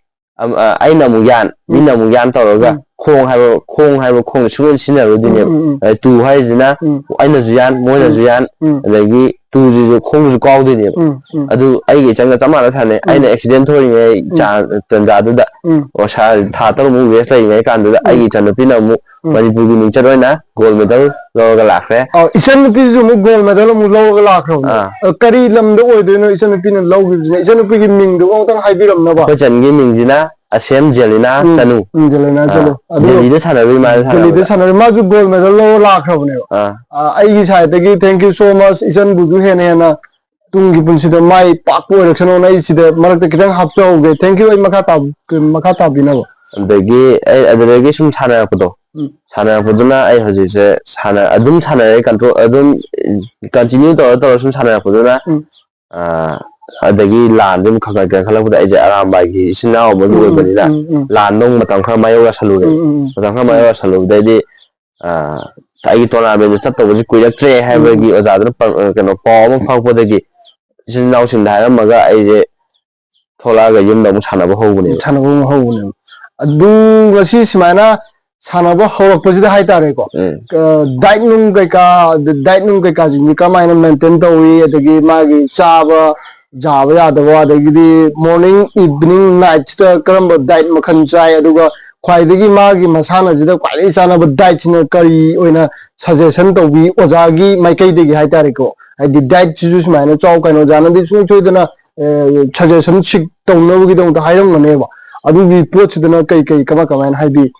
ꯑꯩꯅ ꯑꯃꯨꯛ ꯌꯥꯟ, ꯎꯝ꯫ ꯃꯤꯅ ꯑꯃꯨꯛ ꯌꯥꯟ ꯇꯧꯔꯒ ꯎꯝ꯫ ꯈꯣꯡ ꯍꯥꯏꯕ, ꯈꯣꯡ ꯍꯥꯏꯕ ꯈꯣꯡꯁꯦ ꯁꯨꯡꯁꯣꯏ ꯁꯤꯖꯤꯟꯅꯔꯣꯏꯗꯣꯏꯅꯦꯕ꯫ ꯎꯝ, ꯎꯝ, ꯎꯝ꯫ ꯑꯗꯩ ꯇꯨ ꯍꯥꯏꯔꯤꯁꯤꯅ ꯎꯝ꯫ ꯑꯩꯅꯁꯨ ꯌꯥꯟ, ꯃꯣꯏꯅꯁꯨ ꯎꯝ꯫ ꯌꯥꯟ, ꯎꯝ꯫ ꯑꯗꯒꯤ ꯇꯨꯁꯤꯁꯨ ꯈꯣꯡꯁꯨ ꯀꯥꯎꯗꯣꯏꯅꯦꯕ꯫ ꯎꯝ, ꯎꯝ꯫ ꯑꯗꯨ ꯑꯩꯒ ꯏꯆꯟꯒ ꯆꯞ ꯃꯥꯟꯅ ꯁꯥꯟꯅꯩ꯫ ꯎꯝ꯫ ꯑꯩꯅ ꯑꯦꯛꯁꯤꯗꯦꯟ ꯊꯣꯛꯏꯉꯩ ꯎꯝ꯫ ꯆꯥ-, ꯇꯟꯖꯥꯗꯨꯗ ꯎꯝ꯫ ꯑꯣ, ꯁꯥ-, ꯊꯥ ꯇꯔꯨꯛꯃꯨꯛ ꯔꯦꯁ ꯂꯩꯔꯤꯉꯩ ꯀꯥꯟꯗꯨꯗ ꯎꯝ꯫ ꯑꯩꯒꯤ ꯏꯆꯟꯅꯨꯄꯤꯅ ꯑꯃꯨꯛ ꯎꯝ꯫ ꯃꯅꯤꯄꯨꯔꯒꯤ ꯃꯤꯡꯆꯠ ꯑꯣꯏꯅ ꯒꯣꯜ ꯃꯦꯗꯜ ꯂꯧꯔꯒ ꯂꯥꯛꯈ꯭ꯔꯦ꯫ ꯑ, ꯏꯆꯟꯅꯨꯄꯤꯁꯨ ꯑꯃꯨꯛ ꯒꯣꯜ ꯃꯦꯗꯜ ꯑꯃꯨꯛ ꯂꯧꯔꯒ ꯂꯥꯛꯈ꯭ꯔꯕꯅꯦ꯫ ꯑꯥ꯫ ꯑ, ꯀꯔꯤ ꯂꯝꯗ ꯑꯣꯏꯗꯣꯏꯅꯣ ꯏꯆꯟꯅꯨꯄꯤꯅ ꯂꯧꯈꯤꯕꯁꯤꯅ? ꯏꯆꯟꯅꯨꯄꯤꯒꯤ ꯃꯤꯡꯗꯨ ꯑꯃꯨꯛꯇꯪ ꯍꯥꯏꯕꯤꯔꯝꯅꯕ꯫ ꯑꯩꯈꯣꯏ ꯆꯟꯒꯤ ꯃꯤꯡꯁꯤꯅ ꯑꯁꯦꯝ ꯖꯦꯂꯤꯅꯥ ꯎꯝ, ꯆꯅꯨ꯫ ꯎꯝ, ꯖꯦꯂꯤꯅꯥ ꯑꯥ, ꯆꯅꯨ꯫ ꯑꯗꯨ ꯗꯦꯜꯂꯤꯗ ꯁꯥꯟꯅꯔꯨꯏ ꯃꯥꯁꯨ ꯗꯦꯜꯂꯤꯗ ꯁꯥꯟꯅꯕꯗ꯫ ꯁꯥꯟꯅꯔꯨꯏ, ꯃꯥꯁꯨ ꯒꯣꯜ ꯃꯦꯗꯜ ꯂꯧꯔ ꯂꯥꯛꯈ꯭ꯔꯕꯅꯦꯕ꯫ ꯑꯥ꯫ ꯑ, ꯑꯩꯒꯤ ꯁꯥꯏꯠꯇꯒꯤ thank you so much, ꯏꯆꯟꯕꯨꯁꯨ ꯍꯦꯟꯅ ꯍꯦꯟꯅ ꯇꯨꯡꯒꯤ ꯄꯨꯟꯁꯤꯗ ꯃꯥꯏ ꯄꯥꯛꯄ ꯑꯣꯏꯔꯛꯁꯅꯣꯅ ꯑꯩ ꯁꯤꯗ ꯃꯔꯛꯇ ꯈꯤꯇꯪ ꯍꯥꯞꯆꯍꯧꯒꯦ꯫ Thank you, ꯑꯩ ꯃꯈꯥ ꯇꯥ-, ꯃꯈꯥ ꯇꯥꯕꯤꯅꯕ꯫ ꯑꯗꯒꯤ ꯑꯩ ꯑꯗꯨꯗꯒꯤ ꯁꯨꯝ ꯁꯥꯟꯅꯔꯛꯄꯗꯣ, ꯎꯝ꯫ ꯁꯥꯟꯅꯔꯛꯄꯗꯨꯅ ꯑꯩ ꯍꯧꯖꯤꯛꯁꯦ ꯁꯥꯟꯅ-, ꯑꯗꯨꯝ ꯁꯥꯟꯅꯔꯦ, ꯀꯟꯇ꯭ꯔꯣꯜ ꯑꯗꯨꯝ ꯀꯟꯇꯤꯅ꯭ꯌꯨ ꯇꯧꯔ ꯇꯧꯔ ꯁꯨꯝ ꯁꯥꯟꯅꯔꯛꯄꯗꯨꯅ, ꯎꯝ꯫ ꯑꯥ, ꯑꯗꯒꯤ ꯂꯥꯟꯗꯨ ꯑꯃꯨꯛ ꯈꯪꯒꯠꯀꯦ ꯈꯜꯂꯛꯄꯗ ꯑꯩꯁꯦ ꯑꯔꯥꯝꯕꯥꯏꯒꯤ ꯏꯆꯤꯟ ꯏꯅꯥꯎ ꯑꯃꯁꯨ ꯎꯝ, ꯎꯝ, ꯑꯣꯏꯕꯅꯤꯅ ꯎꯝ, ꯎꯝ꯫ ꯂꯥꯟꯗꯣ ꯑꯃꯨꯛ ꯃꯇꯝ ꯈꯔ ꯃꯥꯌꯣꯛ ꯌꯥꯁꯜꯂꯨꯔꯦ꯫ ꯎꯝ, ꯎꯝ, ꯎꯝ꯫ ꯃꯇꯝ ꯈꯔ ꯃꯥꯌꯣꯛ ꯌꯥꯁꯜꯂꯨꯕꯗꯩꯗꯤ, ꯑꯥ, ꯑꯩꯒꯤ ꯇꯣꯔꯅꯥꯃꯦꯟꯗ ꯆꯠꯇꯧꯕꯁꯤ ꯀꯨꯏꯔꯛꯇ꯭ꯔꯦ ꯎꯝ, ꯍꯥꯏꯕꯒꯤ ꯎꯝ꯫ ꯑꯣꯖꯥꯗꯨꯅ ꯄ-, ꯀꯩꯅꯣ, ꯄꯥꯎ ꯑꯃ ꯐꯪꯉꯛꯄꯗꯒꯤ ꯏꯆꯤꯟ ꯏꯅꯥꯎꯁꯤꯡꯗ ꯍꯥꯏꯔꯝꯃꯒ ꯑꯩꯁꯦ ꯊꯣꯛꯂꯛꯑꯒ ꯌꯨꯝꯗ ꯑꯃꯨꯛ ꯁꯥꯟꯅꯕ ꯍꯧꯕꯅꯦꯕ꯫ ꯁꯥꯟꯅꯕ ꯑꯃꯨꯛ ꯍꯧꯕꯅꯦꯕ꯫ ꯑꯗꯨ ꯉꯁꯤ ꯁꯨꯃꯥꯏꯅ ꯁꯥꯟꯅꯕ ꯍꯧꯔꯛꯄꯁꯤꯗ ꯍꯥꯏꯇꯥꯔꯦꯀꯣ, ꯎꯝ꯫ ꯑ, ꯗꯥꯏꯠ ꯅꯨꯡ ꯀꯩꯀꯥ, ꯗꯥꯏꯠ ꯅꯨꯡ ꯀꯩꯀꯥꯁꯤꯡꯁꯤ ꯀꯃꯥꯏꯅ ꯃꯦꯟꯇꯦꯟ ꯇꯧꯏ, ꯑꯗꯒꯤ ꯃꯥꯒꯤ ꯆꯥꯕ, ꯆꯥꯕ ꯌꯥꯗꯕ, ꯑꯗꯒꯤꯗꯤ ꯃꯣꯔꯅꯤꯡ, ꯏꯚꯤꯅꯤꯡ, ꯅꯥꯏꯠꯁꯤꯗ ꯀꯔꯝꯕ ꯗꯥꯏꯠ ꯃꯈꯜ ꯆꯥꯏ, ꯑꯗꯨꯒ ꯈ꯭ꯋꯥꯏꯗꯒꯤ ꯃꯥꯒꯤ ꯃꯁꯥꯟꯅꯁꯤꯗ ꯈ꯭ꯋꯥꯏꯗꯒꯤ ꯆꯥꯟꯅꯕ dietꯁꯤꯅ ꯀꯔꯤ ꯑꯣꯏꯅ suggestion ꯇꯧꯕꯤ ꯑꯣꯖꯥꯒꯤ ꯃꯥꯏꯀꯩꯗꯒꯤ ꯍꯥꯏꯇꯥꯔꯦꯀꯣ? ꯍꯥꯏꯗꯤ dietꯁꯤꯁꯨ ꯁꯨꯃꯥꯏꯅ ꯆꯥꯎ ꯀꯥꯏꯅ ꯑꯣꯖꯥꯅꯗꯤ ꯁꯨꯡꯁꯣꯏ ꯁꯣꯏꯗꯅ suggestion seek ꯇꯧꯅꯕꯒꯤꯗꯃꯛꯇ ꯍꯥꯏꯔꯝꯒꯅꯦꯕ꯫ ꯑꯗꯨꯒꯤ ꯄꯣꯠꯁꯤꯗꯅ ꯀꯩ ꯀꯩ ꯀꯃꯥꯏ ꯀꯃꯥꯏꯅ ꯍꯥꯏꯕꯤ?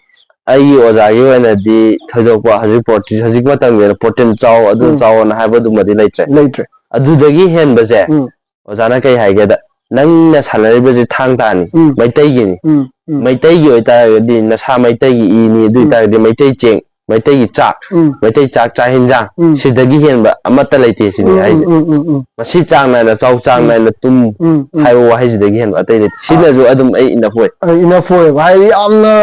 ꯑꯩꯒꯤ ꯑꯣꯖꯥꯒꯤ ꯑꯣꯏꯅꯗꯤ ꯊꯣꯏꯗꯣꯛꯄ ꯍꯧꯖꯤꯛ protein, ꯍꯧꯖꯤꯛ ꯃꯇꯝꯒꯤ ꯑꯣꯏꯅ protein ꯆꯥꯎ, ꯑꯗꯨ ꯎꯝ꯫ ꯆꯥꯎꯅ ꯍꯥꯏꯕ ꯑꯗꯨꯝꯕꯗꯤ ꯂꯩꯇ꯭ꯔꯦ꯫ ꯂꯩꯇ꯭ꯔꯦ꯫ ꯑꯗꯨꯗꯒꯤ ꯍꯦꯟꯕꯁꯦ ꯎꯝ꯫ ꯑꯣꯖꯥꯅ ꯀꯩ ꯍꯥꯏꯒꯦꯗ, ꯅꯪꯅ ꯁꯥꯟꯅꯔꯤꯕꯁꯦ ꯊꯥꯡ ꯇꯥꯅꯤ, ꯎꯝ꯫ ꯃꯩꯇꯩꯒꯤꯅꯤ꯫ ꯎꯝ, ꯎꯝ꯫ ꯃꯩꯇꯩꯒꯤ ꯑꯣꯏꯇꯥꯔꯒꯗꯤ ꯅꯁꯥ ꯃꯩꯇꯩꯒꯤ ꯏꯅꯤ, ꯑꯗꯨ ꯎꯝ꯫ ꯑꯣꯏꯇꯥꯔꯒꯗꯤ ꯃꯩꯇꯩ ꯆꯦꯡ, ꯃꯩꯇꯩꯒꯤ ꯆꯥꯛ, ꯎꯝ꯫ ꯃꯩꯇꯩ ꯆꯥꯛ ꯆꯥꯛ ꯍꯤꯟꯖꯥꯡ, ꯎꯝ꯫ ꯁꯤꯗꯒꯤ ꯍꯦꯟꯕ ꯑꯃꯠꯇ ꯂꯩꯇꯦ ꯁꯤꯅꯤ ꯎꯝ, ꯍꯥꯏꯁꯦ꯫ ꯎꯝ, ꯎꯝ, ꯎꯝ, ꯎꯝ꯫ ꯃꯁꯤ ꯆꯥꯡ ꯅꯥꯏꯅ ꯆꯥꯎ, ꯆꯥꯡ ꯎꯝ꯫ ꯅꯥꯏꯅ ꯇꯨꯝ ꯎꯝ, ꯎꯝ꯫ ꯍꯥꯏꯕ ꯋꯥꯍꯩꯁꯤꯗꯒꯤ ꯍꯦꯟꯕ ꯑꯇꯩ ꯂꯩꯇꯦ꯫ ꯁꯤꯅꯁꯨ ꯑꯗꯨꯝ ꯑꯩ enough ꯑꯣꯏ꯫ ꯑ, enough ꯑꯣꯏꯌꯦꯕ꯫ ꯍꯥꯏꯗꯤ ꯌꯥꯝꯅ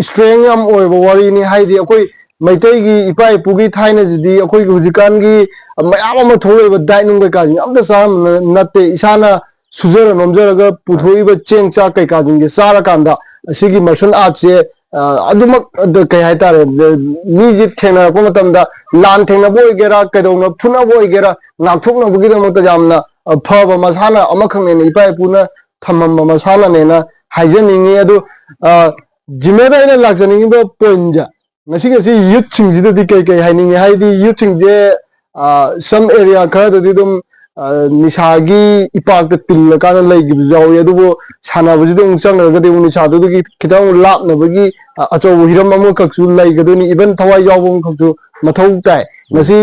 strength ꯌꯥꯝ ꯑꯣꯏꯕ ꯋꯥꯔꯤꯅꯤ꯫ ꯍꯥꯏꯗꯤ ꯑꯩꯈꯣꯏ ꯃꯩꯇꯩꯒꯤ ꯏꯄꯥ ꯏꯄꯨꯒꯤ ꯊꯥꯏꯅꯁꯤꯗꯤ ꯑꯩꯈꯣꯏꯒꯤ ꯍꯧꯖꯤꯛꯀꯥꯟꯒꯤ ꯃꯌꯥꯝ ꯑꯃ ꯊꯣꯛꯂꯛꯏꯕ diet ꯅꯨꯡ ꯀꯩꯀꯥꯁꯤꯡ ꯑꯝꯇ ꯆꯥꯔꯝꯕ ꯅꯠꯇꯦ꯫ ꯏꯁꯥꯅ ꯁꯨꯖꯔ ꯅꯣꯝꯖꯔꯒ ꯄꯨꯊꯣꯛꯏꯕ ꯆꯦꯡ ꯆꯥꯛ ꯀꯩꯀꯥꯁꯤꯡꯁꯦ ꯆꯥꯔꯀꯥꯟꯗ ꯑꯁꯤꯒꯤ martial artꯁꯦ, ꯑ, ꯑꯗꯨꯃꯛ, ꯑꯗ, ꯀꯩ ꯍꯥꯏꯇꯥꯔꯦ, ꯑ, ꯃꯤꯁꯦ ꯊꯦꯡꯅꯔꯛꯄ ꯃꯇꯝꯗ ꯂꯥꯟ ꯊꯦꯡꯅꯕ ꯑꯣꯏꯒꯦꯔꯥ, ꯀꯩꯗꯧꯅ ꯐꯨꯅꯕ ꯑꯣꯏꯒꯦꯔꯥ, ꯉꯥꯛꯊꯣꯛꯅꯕꯒꯤꯗꯃꯛꯇ ꯌꯥꯝꯅ, ꯑ, ꯐꯕ ꯃꯁꯥꯟꯅ ꯑꯃꯈꯛꯅꯦꯅ ꯏꯄꯥ ꯏꯄꯨꯅ ꯊꯝꯃꯝꯕ ꯃꯁꯥꯟꯅꯅꯦꯅ ꯍꯥꯏꯖꯅꯤꯡꯉꯤ꯫ ꯑꯗꯨ, ꯑ, ꯖꯤꯃꯦꯗ ꯑꯩꯅ ꯂꯥꯛꯆꯅꯤꯡꯉꯤꯕ pointꯁꯦ, ꯉꯁꯤ ꯉꯁꯤ youthꯁꯤꯡꯁꯤꯗꯗꯤ ꯀꯩ ꯀꯩ ꯍꯥꯏꯅꯤꯡꯉꯤ? ꯍꯥꯏꯗꯤ youthꯁꯤꯡꯁꯦ, ꯑ, some area ꯈꯔꯗꯗꯤ ꯑꯗꯨꯝ, ꯑ, ꯅꯤꯁꯥꯒꯤ ꯏꯄꯥꯛꯇ ꯇꯤꯜꯂꯀꯥꯟꯗ ꯂꯩꯈꯤꯕꯁꯨ ꯌꯥꯎꯏ꯫ ꯑꯗꯨꯕꯨ ꯁꯥꯟꯅꯕꯁꯤꯗ ꯑꯃꯨꯛ ꯆꯪꯈ꯭ꯔꯒꯗꯤ ꯑꯃꯨꯛ ꯅꯤꯁꯥꯗꯨꯗꯒꯤ ꯈꯤꯇꯪ ꯑꯃꯨꯛ ꯂꯥꯞꯅꯕꯒꯤ, ꯑ, ꯑꯆꯧꯕ ꯍꯤꯔꯝ ꯑꯃꯈꯛꯁꯨ ꯂꯩꯒꯗꯣꯏꯅꯤ꯫ Even ꯊꯋꯥꯏ ꯌꯥꯎꯕ ꯑꯃꯈꯛꯁꯨ ꯃꯊꯧ ꯇꯥꯏ꯫ ꯉꯁꯤ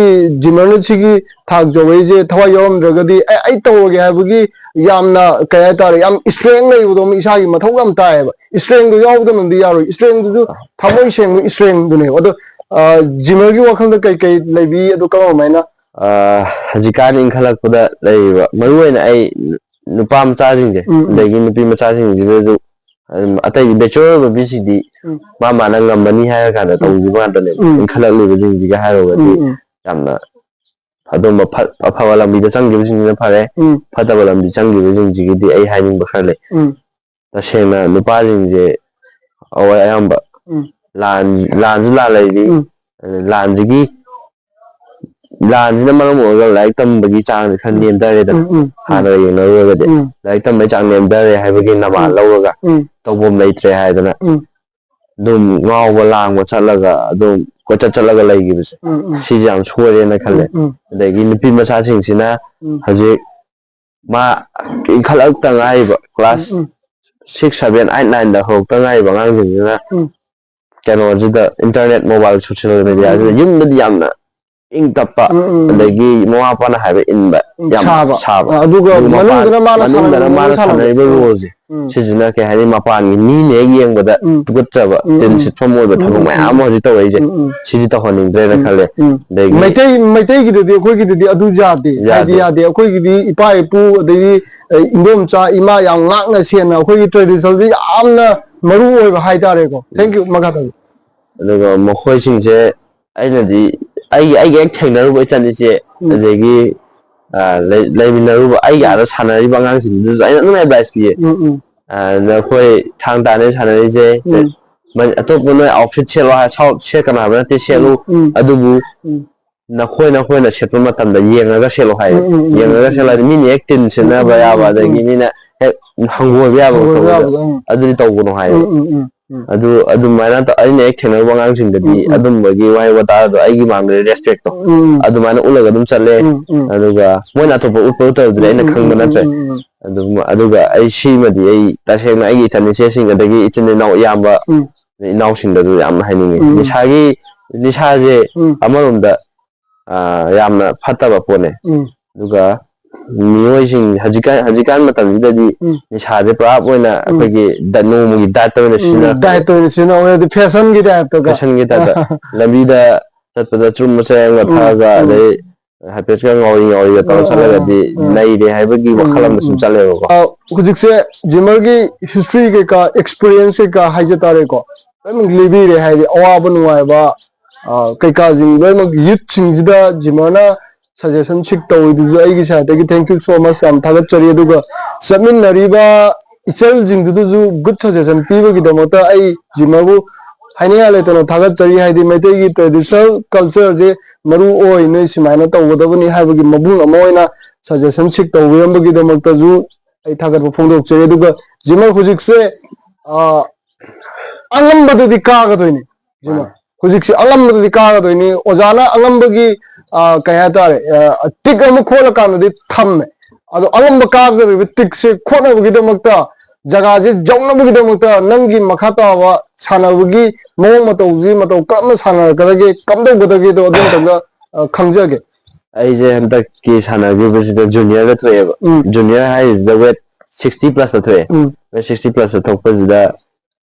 ꯖꯤꯃꯔꯅ ꯁꯤꯒꯤ ꯊꯥꯛ ꯌꯧꯔꯛꯏꯁꯦ ꯊꯋꯥꯏ ꯌꯥꯎꯔꯝꯗ꯭ꯔꯒꯗꯤ ꯑꯦ, ꯑꯩ ꯇꯧꯔꯒꯦ ꯍꯥꯏꯕꯒꯤ ꯌꯥꯝꯅ, ꯀꯩ ꯍꯥꯏꯇꯥꯔꯦ, ꯌꯥꯝ strength ꯂꯩꯕꯗꯣ ꯑꯃ ꯏꯁꯥꯒꯤ ꯃꯊꯧ ꯌꯥꯝ ꯇꯥꯏꯌꯦꯕ꯫ Strengthꯗꯨ ꯌꯥꯎꯗꯅꯗꯤ ꯌꯥꯔꯣꯏ꯫ Strengthꯗꯨꯁꯨ ꯊꯃꯣꯏ ꯁꯦꯡꯕ strengthꯗꯨꯅꯦꯕ꯫ ꯑꯗꯣ, ꯑ, ꯖꯤꯃꯔꯒꯤ ꯋꯥꯈꯜꯗ ꯀꯩ ꯀꯩ ꯂꯩꯕꯤ, ꯑꯗꯨ ꯀꯔꯝ ꯀꯃꯥꯏꯅ? ꯑ, ꯍꯧꯖꯤꯛꯀꯥꯟ ꯏꯟꯈꯠꯂꯛꯄꯗ ꯂꯩꯔꯤꯕ, ꯃꯔꯨ ꯑꯣꯏꯅ ꯑꯩ ꯅꯨꯄꯥ ꯃꯆꯥꯁꯤꯡꯁꯦ, ꯎꯝ, ꯎꯝ꯫ ꯑꯗꯒꯤ ꯅꯨꯄꯤ ꯃꯆꯥꯁꯤꯡꯁꯤꯗꯁꯨ ꯑꯗꯨꯝ ꯑꯇꯩꯗꯤ mature ꯑꯣꯏꯕ ꯃꯤꯁꯤꯡꯗꯤ ꯎꯝ꯫ ꯃꯥ ꯃꯥꯅ ꯉꯝꯃꯅꯤ ꯍꯥꯏꯔ ꯀꯥꯟꯗ ꯎꯝ꯫ ꯇꯧꯈꯤꯕ ꯉꯥꯛꯇꯅꯦꯕ꯫ ꯎꯝ꯫ ꯏꯟꯈꯠꯂꯛꯂꯤꯕꯁꯤꯡꯁꯤꯒ ꯍꯥꯏꯔꯨꯔꯒꯗꯤ ꯎꯝ, ꯎꯝ꯫ ꯌꯥꯝꯅ ꯑꯗꯨꯝꯕ ꯐ-, ꯑꯐꯕ ꯂꯝꯕꯤꯗ ꯆꯪꯈꯤꯕꯁꯤꯡꯁꯤꯅ ꯐꯔꯦ꯫ ꯎꯝ꯫ ꯐꯠꯇꯕ ꯂꯝꯕꯤ ꯆꯪꯈꯤꯕꯁꯤꯡꯁꯤꯒꯤꯗꯤ ꯑꯩ ꯍꯥꯏꯅꯤꯡꯕ ꯈꯔ ꯂꯩ꯫ ꯎꯝ꯫ ꯇꯁꯦꯡꯅ ꯅꯨꯄꯥꯁꯤꯡꯁꯦ ꯑꯋꯥ ꯑꯌꯥꯝꯕ ꯎꯝ꯫ ꯂꯥꯟ, ꯂꯥꯟꯁꯨ ꯂꯥꯟ ꯂꯩꯔꯤ꯫ ꯎꯝ꯫ ꯂꯥꯟꯁꯤꯒꯤ, ꯂꯥꯟꯁꯤꯅ ꯃꯔꯝ ꯑꯣꯏꯔꯒ ꯂꯥꯏꯔꯤꯛ ꯇꯝꯕꯒꯤ ꯆꯥꯡꯁꯦ ꯈꯔ ꯎꯝ꯫ ꯅꯦꯝꯊꯔꯦꯗꯅ꯫ ꯎꯝ, ꯎꯝ, ꯎꯝ꯫ ꯍꯥꯟꯅꯒ ꯌꯦꯡꯅꯔꯨꯔꯒꯗꯤ ꯎꯝ꯫ ꯂꯥꯏꯔꯤꯛ ꯇꯝꯕꯒꯤ ꯆꯥꯡ ꯅꯦꯝꯊꯔꯦ ꯍꯥꯏꯕꯒꯤ ꯅꯃꯥ ꯎꯝ꯫ ꯂꯧꯔꯒ ꯎꯝ꯫ ꯇꯧꯐꯝ ꯂꯩꯇ꯭ꯔꯦ ꯍꯥꯏꯗꯅ ꯎꯝ꯫ ꯑꯗꯨꯝ ꯉꯥꯎꯕ ꯂꯥꯡꯕ ꯆꯠꯂꯒ ꯑꯗꯨꯝ ꯀꯣꯏꯆꯠ ꯆꯠꯂꯒ ꯂꯩꯈꯤꯕꯁꯦ, ꯎꯝ, ꯎꯝ, ꯁꯤꯁꯦ ꯌꯥꯝ ꯁꯣꯏꯔꯦꯅ ꯈꯜꯂꯦ꯫ ꯎꯝ, ꯑꯗꯒꯤ ꯅꯨꯄꯤ ꯃꯆꯥꯁꯤꯡꯁꯤꯅ ꯎꯝ, ꯍꯧꯖꯤꯛ ꯃꯥ ꯏꯟꯈꯠꯂꯛꯇ ꯉꯥꯏꯔꯤꯕ class ꯎꯝ, six, seven, eight, nineꯗ ꯍꯧꯔꯛꯇ ꯉꯥꯏꯔꯤꯕ ꯑꯉꯥꯡꯁꯤꯡꯁꯤꯅ ꯎꯝ, ꯀꯩꯅꯣꯁꯤꯗ, internet, mobile, social mediaꯁꯤꯗ ꯎꯝ, ꯌꯨꯝꯗꯗꯤ ꯌꯥꯝꯅ ꯏꯪ ꯇꯞꯄ, ꯎꯝ, ꯎꯝ, ꯎꯝ, ꯑꯗꯒꯤ ꯃꯃꯥ ꯃꯄꯥꯅ ꯍꯥꯏꯕ ꯏꯟꯕ ꯎꯝ, ꯌꯥꯝ ꯁꯥꯕ꯫ ꯁꯥꯕ, ꯑ, ꯑꯗꯨꯒ ꯑꯗꯨꯒ ꯃꯄꯥꯟ ꯃꯅꯨꯡꯗꯅ ꯃꯥꯅ ꯃꯅꯨꯡꯗꯅ ꯁꯥꯟꯅꯅꯤꯡꯕ ꯃꯥꯅ ꯁꯥꯟꯅꯕ꯫ ꯁꯥꯟꯅꯔꯤꯕ ꯎꯝ, roleꯁꯦ, ꯎꯝ, ꯁꯤꯁꯤꯅ ꯀꯩ ꯍꯥꯏꯅꯤ, ꯃꯄꯥꯟꯒꯤ ꯃꯤꯅ ꯍꯦꯛ ꯌꯦꯡꯕꯗ ꯎꯝ, ꯇꯨꯀꯠꯆꯕ, ꯎꯝ, ꯇꯤꯟ ꯎꯝ, ꯁꯤꯠꯐꯝ ꯑꯣꯏꯕ ꯎꯝ, ꯊꯕꯛ ꯎꯝ, ꯃꯌꯥꯝ ꯎꯝ, ꯑꯃ ꯍꯧꯖꯤꯛ ꯇꯧꯔꯛꯏꯁꯦ, ꯎꯝ, ꯎꯝ, ꯁꯤꯗꯤ ꯇꯧꯍꯟꯅꯤꯡꯗ꯭ꯔꯦꯅ ꯎꯝ, ꯈꯜꯂꯦ꯫ ꯎꯝ꯫ ꯑꯗꯒꯤ ꯃꯩꯇꯩ ꯃꯩꯇꯩꯒꯤꯗꯗꯤ ꯑꯩꯈꯣꯏꯒꯤꯗꯗꯤ ꯑꯗꯨ ꯌꯥꯗꯦ, ꯍꯥꯏꯗꯤ ꯌꯥꯗꯦ꯫ ꯌꯥꯗꯦ꯫ ꯑꯩꯈꯣꯏꯒꯤꯗꯤ ꯏꯄꯥ ꯏꯄꯨ ꯑꯗꯩꯗꯤ ꯑ, ꯏꯟꯗꯣꯝꯆꯥ ꯏꯃꯥ ꯌꯥꯝ ꯉꯥꯛꯅ ꯁꯦꯟꯅ ꯑꯩꯈꯣꯏꯒꯤ traditionꯁꯦ ꯌꯥꯝꯅ ꯃꯔꯨ ꯑꯣꯏꯕ ꯍꯥꯏꯇꯥꯔꯦꯀꯣ꯫ Thank you꯫ ꯃꯈꯥ ꯇꯥꯕꯤꯌꯨ꯫ ꯑꯗꯨꯒ ꯃꯈꯣꯏꯁꯤꯡꯁꯦ ꯑꯩꯅꯗꯤ, ꯑꯩꯒꯤ ꯑꯩꯒꯤ ꯍꯦꯛ ꯊꯦꯡꯅꯔꯨꯕ ꯏꯆꯟ ꯏꯆꯦ, ꯎꯝ꯫ ꯑꯗꯒꯤ ꯑ, ꯂꯩ- ꯂꯩꯃꯤꯟꯅꯔꯨꯕ, ꯑꯩꯒꯤ ꯎꯝ꯫ ꯑꯥꯗ ꯁꯥꯟꯅꯔꯤꯕ ꯑꯉꯥꯡꯁꯤꯡꯗꯨꯗꯁꯨ ꯑꯩꯅ ꯑꯗꯨꯝ advice ꯄꯤꯌꯦ꯫ ꯎꯝ, ꯎꯝ, ꯑ, ꯅꯈꯣꯏ ꯊꯥꯡ ꯇꯥꯅ ꯁꯥꯟꯅꯔꯤꯁꯦ, ꯎꯝ, ꯃ- ꯑꯇꯣꯞꯄ ꯅꯣꯏ outfit ꯁꯦꯠꯂꯣ ꯍꯥꯏ, ꯁꯥꯎꯠ ꯁꯦꯠꯀꯅꯣ ꯍꯥꯏꯕ ꯅꯠꯇꯦ, ꯁꯦꯠꯂꯨ꯫ ꯎꯝ, ꯎꯝ, ꯑꯗꯨꯕꯨ ꯎꯝ, ꯅꯈꯣꯏ ꯅꯈꯣꯏꯅ ꯁꯦꯠꯄ ꯃꯇꯝꯗ ꯌꯦꯡꯉꯒ ꯁꯦꯠꯂꯣ ꯍꯥꯏꯌꯦ꯫ ꯎꯝ, ꯎꯝ, ꯎꯝ, ꯌꯦꯡꯉꯒ ꯎꯝ, ꯁꯦꯠꯂꯣ ꯍꯥꯏꯗꯤ, ꯃꯤꯅ ꯍꯦꯛ ꯇꯤꯟ ꯁꯤꯠꯅꯕ ꯎꯝ, ꯎꯝ, ꯌꯥꯕ, ꯎꯝ, ꯑꯗꯒꯤ ꯎꯝ, ꯃꯤꯅ ꯍꯦꯛ ꯍꯪꯒꯣꯏꯕ ꯌꯥꯕ ꯍꯪꯒꯣꯏꯕ ꯇꯧꯕꯗꯣ, ꯌꯥꯕꯗꯣ, ꯎꯝ, ꯑꯗꯨꯗꯤ ꯇꯧꯒꯅꯨ ꯍꯥꯏꯌꯦ꯫ ꯎꯝ, ꯎꯝ, ꯎꯝ, ꯎꯝ, ꯑꯗꯨ ꯑꯗꯨꯃꯥꯏꯅ ꯇꯧ-, ꯑꯩꯅ ꯍꯦꯛ ꯊꯦꯡꯅꯔꯨꯕ ꯑꯉꯥꯡꯁꯤꯡꯗꯗꯤ ꯎꯝ, ꯎꯝ, ꯑꯗꯨꯝꯕꯒꯤ ꯋꯥꯍꯩ ꯋꯥꯇꯥꯗꯣ ꯑꯩꯒꯤ ꯃꯥꯡꯗꯗꯤ respectꯇꯣ ꯎꯝ, ꯎꯝ, ꯑꯗꯨꯃꯥꯏꯅ ꯎꯠꯂꯒ ꯑꯗꯨꯝ ꯆꯠꯂꯦ꯫ ꯎꯝ, ꯎꯝ, ꯑꯗꯨꯒ ꯃꯣꯏꯅ ꯑꯇꯣꯞꯄ ꯎꯠꯄ ꯎꯠꯇꯕꯗꯨꯗꯤ ꯎꯝ, ꯑꯩꯅ ꯎꯝ, ꯈꯪꯕ ꯎꯝ, ꯎꯝ, ꯅꯠꯇ꯭ꯔꯦ꯫ ꯎꯝ, ꯎꯝ, ꯑꯗꯨꯝ ꯑꯗꯨꯒ ꯑꯩ ꯁꯤꯃꯗꯤ ꯑꯩ ꯇꯁꯦꯡꯅ ꯑꯩꯒꯤ ꯏꯆꯟ ꯏꯆꯦꯁꯤꯡ ꯑꯗꯒꯤ ꯏꯆꯤꯟ ꯏꯅꯥꯎ ꯏꯌꯥꯝꯕ ꯎꯝ, ꯏꯅꯥꯎꯁꯤꯡꯗꯁꯨ ꯌꯥꯝꯅ ꯍꯥꯏꯅꯤꯡꯉꯤ꯫ ꯎꯝ, ꯅꯤꯁꯥꯒꯤ ꯅꯤꯁꯥꯁꯦ ꯎꯝ, ꯑꯃꯔꯣꯝꯗ ꯑ, ꯌꯥꯝꯅ ꯐꯠꯇꯕ ꯄꯣꯠꯅꯦ꯫ ꯎꯝ, ꯑꯗꯨꯒ ꯃꯤꯑꯣꯏꯁꯤꯡ ꯍꯧꯖꯤꯛꯀꯥꯟ ꯍꯧꯖꯤꯛꯀꯥꯟ ꯃꯇꯝꯁꯤꯗꯗꯤ ꯎꯝ, ꯅꯤꯁꯥꯁꯦ ꯄꯨꯔꯥ ꯑꯣꯏꯅ ꯎꯝ, ꯑꯩꯈꯣꯏꯒꯤ ꯗ- ꯅꯣꯡꯃꯒꯤ dietꯇ ꯑꯣꯏꯅ ꯎꯝ, ꯁꯤꯖꯤꯟꯅꯔꯛꯄꯗꯣ꯫ dietꯇ ꯑꯣꯏꯅ ꯁꯤꯖꯤꯟꯅꯧ ꯍꯥꯏꯗꯤ fashionꯒꯤ typeꯇꯒ꯫ Fashionꯒꯤ typeꯇ ꯂꯝꯕꯤꯗ ꯆꯠꯄꯗ ꯆꯨꯔꯨꯞ ꯃꯆꯦꯠ ꯑꯃꯒ ꯎꯝ, ꯊꯛꯑꯒ, ꯎꯝ, ꯑꯗꯩ ꯍꯥꯏꯐꯦꯠꯀ ꯉꯥꯎꯔꯤ ꯉꯥꯎꯔꯤꯒ ꯇꯧꯔ ꯑꯥ, ꯑꯥ, ꯆꯠꯂꯒꯗꯤ ꯑꯥ, ꯅꯩꯔꯦ ꯍꯥꯏꯕꯒꯤ ꯎꯝ, ꯋꯥꯈꯜ ꯎꯝ, ꯑꯃ ꯁꯨꯝ ꯎꯝ꯫ ꯆꯠꯂꯦꯕꯀꯣ꯫ ꯑ, ꯍꯧꯖꯤꯛꯁꯦ ꯖꯤꯃꯔꯒꯤ history ꯀꯩꯀꯥ, experience ꯀꯩꯀꯥ ꯍꯥꯏꯖ ꯇꯥꯔꯦꯀꯣ, ꯂꯣꯏꯅꯃꯛ ꯂꯤꯕꯤꯔꯦ꯫ ꯍꯥꯏꯗꯤ ꯑꯋꯥꯕ ꯅꯨꯡꯉꯥꯏꯕ, ꯑ, ꯀꯩꯀꯥꯁꯤꯡ ꯂꯣꯏꯅꯃꯛ youthꯁꯤꯡꯁꯤꯗ ꯖꯤꯃꯔꯅ suggestion seek ꯇꯧꯔꯤꯗꯨꯁꯨ ꯑꯩꯒꯤ sideꯇꯒꯤ thank you so much, ꯌꯥꯝ ꯊꯥꯒꯠꯆꯔꯤ꯫ ꯑꯗꯨꯒ ꯆꯠꯃꯤꯟꯅꯔꯤꯕ ꯏꯆꯜꯁꯤꯡꯗꯨꯗꯁꯨ good suggestion ꯄꯤꯕꯒꯤꯗꯃꯛꯇ ꯑꯩ ꯖꯤꯃꯔꯕꯨ ꯍꯥꯏꯅꯤꯡꯉꯥꯏ ꯂꯩꯇꯅ ꯊꯥꯒꯠꯆꯔꯤ꯫ ꯍꯥꯏꯗꯤ ꯃꯩꯇꯩꯒꯤ traditional cultureꯁꯦ ꯃꯔꯨ ꯑꯣꯏ, ꯅꯣꯏ ꯁꯨꯃꯥꯏꯅ ꯇꯧꯒꯗꯕꯅꯤ ꯍꯥꯏꯕꯒꯤ ꯃꯕꯨꯡ ꯑꯃ ꯑꯣꯏꯅ suggestion seek ꯇꯧꯕꯤꯔꯝꯕꯒꯤꯗꯃꯛꯇꯁꯨ ꯑꯩ ꯊꯥꯒꯠꯄ ꯐꯣꯡꯗꯣꯛꯆꯔꯤ꯫ ꯑꯗꯨꯒ ꯖꯤꯃꯔ ꯍꯧꯖꯤꯛꯁꯦ, ꯑ, ꯑꯉꯝꯕꯗꯗꯤ ꯀꯥꯒꯗꯣꯏꯅꯤ꯫ ꯁꯤꯃ꯫ ꯃꯥꯅꯦ꯫ ꯍꯧꯖꯤꯛꯁꯤ ꯑꯉꯝꯕꯗꯗꯤ ꯀꯥꯒꯗꯣꯏꯅꯤ꯫ ꯑꯣꯖꯥꯅ ꯑꯉꯝꯕꯒꯤ, ꯑ, ꯀꯩ ꯍꯥꯏꯇꯥꯔꯦ, ꯑ, ꯇꯤꯛ ꯑꯃ ꯈꯣꯠꯂꯀꯥꯟꯗꯗꯤ ꯊꯝꯃꯦ꯫ ꯑꯗꯣ ꯑꯉꯝꯕ ꯀꯥꯒꯗꯧꯔꯤꯕ ꯇꯤꯛꯁꯦ ꯈꯣꯠꯅꯕꯒꯤꯗꯃꯛꯇ, ꯖꯒꯥꯁꯦ ꯌꯧꯅꯕꯒꯤꯗꯃꯛꯇ ꯅꯪꯒꯤ ꯃꯈꯥ ꯇꯥꯕ ꯁꯥꯟꯅꯕꯒꯤ ꯃꯑꯣꯡ ꯃꯇꯧꯁꯤ, ꯃꯇꯧ ꯀꯔꯝꯅ ꯁꯥꯟꯅꯔꯛꯀꯗꯒꯦ, ꯀꯝꯗꯧꯒꯗꯒꯦꯗꯣ ꯑꯗꯨ ꯑꯝꯇꯪꯒ, ꯑ, ꯈꯪꯖꯒꯦ꯫ ꯑꯩꯁꯦ ꯍꯟꯗꯛꯀꯤ ꯁꯥꯟꯅꯈꯤꯕꯁꯤꯗ ꯖꯨꯅꯤꯌꯔꯗ ꯊꯣꯛꯑꯦꯕ꯫ ꯎꯝ꯫ ꯖꯨꯅꯤꯌꯔ ꯍꯥꯏꯔꯤꯁꯤꯗ ꯋꯦꯠ ꯁꯤꯛꯁꯇꯤ ꯄ꯭ꯂꯁꯇ ꯊꯣꯛꯑꯦ꯫ ꯎꯝ꯫ ꯋꯦꯠ ꯁꯤꯛꯁꯇꯤ ꯄ꯭ꯂꯁꯇ ꯊꯣꯛꯄꯁꯤꯗ,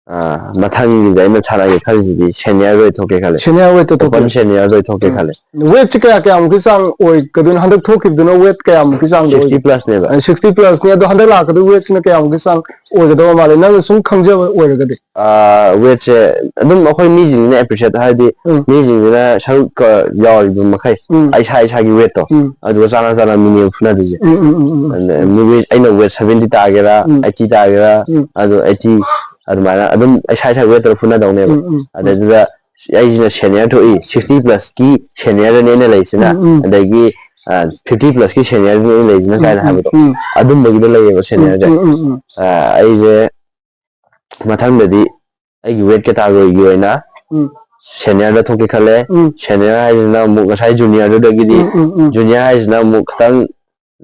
ꯑ, ꯃꯊꯪꯒꯤꯗ ꯑꯩꯅ ꯁꯥꯟꯅꯒꯦ ꯈꯜꯂꯤꯁꯤꯗꯤ ꯁꯦꯅꯤꯌꯔ ꯑꯣꯏ ꯊꯣꯛꯀꯦ ꯈꯜꯂꯦ꯫ ꯁꯦꯅꯤꯌꯔ ꯋꯦꯠꯇ ꯊꯣꯛꯀꯦ꯫ ꯑꯣꯄꯟ ꯁꯦꯅꯤꯌꯔꯗ ꯑꯣꯏ ꯊꯣꯛꯀꯦ ꯎꯝ꯫ ꯈꯜꯂꯦ꯫ ꯋꯦꯠꯁꯤ ꯀꯌꯥ ꯀꯌꯥꯃꯨꯛꯀꯤ ꯆꯥꯡ ꯑꯣꯏꯒꯗꯣꯏꯅꯣ? ꯍꯟꯗꯛ ꯊꯣꯛꯈꯤꯕꯗꯨꯅ ꯋꯦꯠ ꯀꯌꯥꯃꯨꯛꯀꯤ ꯆꯥꯡꯗ ꯑꯣꯏꯒꯦ? ꯁꯤꯛꯁꯇꯤ ꯄ꯭ꯂꯁꯅꯦꯕ꯫ ꯑ, ꯁꯤꯛꯁꯇꯤ ꯄ꯭ꯂꯁꯅꯦ, ꯑꯗꯣ ꯍꯟꯗꯛ ꯂꯥꯛꯀꯗꯣꯏ ꯋꯦꯠꯁꯤꯅ ꯀꯌꯥꯃꯨꯛꯀꯤ ꯆꯥꯡ ꯑꯣꯏꯒꯗꯕ ꯃꯥꯜꯂꯦ, ꯅꯪꯅ ꯁꯨꯝ ꯈꯪꯖꯕ ꯑꯣꯏꯔꯒꯗꯤ? ꯑ, ꯋꯦꯠꯁꯦ ꯑꯗꯨꯝ ꯑꯩꯈꯣꯏ ꯃꯤꯁꯤꯡꯁꯤꯅ ꯑꯦꯄ꯭ꯔꯤꯁꯤꯌꯦꯠ, ꯍꯥꯏꯗꯤ ꯎꯝ꯫ ꯃꯤꯁꯤꯡꯁꯤꯅ ꯁꯔꯨꯛ, ꯑ, ꯌꯥꯎꯔꯤꯕ ꯃꯈꯩ ꯎꯝ꯫ ꯏꯁꯥ ꯏꯁꯥꯒꯤ ꯋꯦꯠꯇꯣ ꯎꯝ꯫ ꯑꯗꯨꯒ ꯆꯥꯟꯅ ꯆꯥꯟꯅ ꯃꯤꯅꯦꯕ ꯐꯨꯅꯗꯣꯏꯁꯦ꯫ ꯎꯝ, ꯎꯝ, ꯎꯝ, ꯎꯝ, ꯎꯝ꯫ ꯑꯗꯨꯅ ꯃꯤ ꯋꯦꯠ, ꯑꯩꯅ ꯋꯦꯠ ꯁꯚꯦꯟꯇꯤ ꯇꯥꯒꯦꯔꯥ, ꯎꯝ꯫ ꯑꯩꯠꯇꯤ ꯇꯥꯒꯦꯔꯥ, ꯎꯝ꯫ ꯑꯗꯨ ꯑꯩꯠꯇꯤ ꯑꯗꯨꯃꯥꯏꯅ ꯑꯗꯨꯝ ꯏꯁꯥ ꯏꯁꯥ ꯋꯦꯠꯇ ꯐꯨꯅꯗꯧꯅꯦꯕ꯫ ꯎꯝ, ꯎꯝ, ꯎꯝ꯫ ꯑꯗꯨꯗ ꯑꯩꯁꯤꯅ ꯁꯦꯅꯤꯌꯔ ꯊꯣꯛꯏ, ꯁꯤꯛꯁꯇꯤ ꯄ꯭ꯂꯁꯀꯤ ꯁꯦꯅꯤꯌꯔꯗꯅꯦ ꯑꯩꯅ ꯂꯩꯔꯤꯁꯤꯅ, ꯎꯝ, ꯎꯝ꯫ ꯑꯗꯒꯤ, ꯑ, ꯐꯤꯐꯇꯤ ꯄ꯭ꯂꯁꯀꯤ ꯁꯦꯅꯤꯌꯔꯗꯅꯦ ꯑꯩꯅ ꯂꯩꯔꯤꯁꯤꯅ ꯎꯝ, ꯀꯥꯏꯅ ꯎꯝ, ꯍꯥꯏꯕꯗꯣ, ꯎꯝ꯫ ꯑꯗꯨꯝꯕꯒꯤꯗ ꯂꯩꯌꯦꯕ ꯎꯝ, ꯁꯦꯅꯤꯌꯔꯁꯦ꯫ ꯎꯝ, ꯎꯝ, ꯎꯝ꯫ ꯑ, ꯑꯩꯁꯦ ꯃꯊꯪꯗꯗꯤ ꯑꯩꯒꯤ ꯋꯦꯠ ꯀꯦꯇꯥꯒꯣꯔꯤꯒꯤ ꯑꯣꯏꯅ ꯎꯝ꯫ ꯁꯦꯅꯤꯌꯔꯗ ꯊꯣꯛꯀꯦ ꯈꯜꯂꯦ꯫ ꯎꯝ꯫ ꯁꯦꯅꯤꯌꯔ ꯍꯥꯏꯁꯤꯅ ꯑꯃꯨꯛ ꯉꯁꯥꯏ ꯖꯨꯅꯤꯌꯔꯗꯨꯗꯒꯤꯗꯤ, ꯎꯝ, ꯎꯝ, ꯎꯝ꯫ ꯖꯨꯅꯤꯌꯔ ꯍꯥꯏꯁꯤꯅ ꯑꯃꯨꯛ ꯈꯤꯇꯪ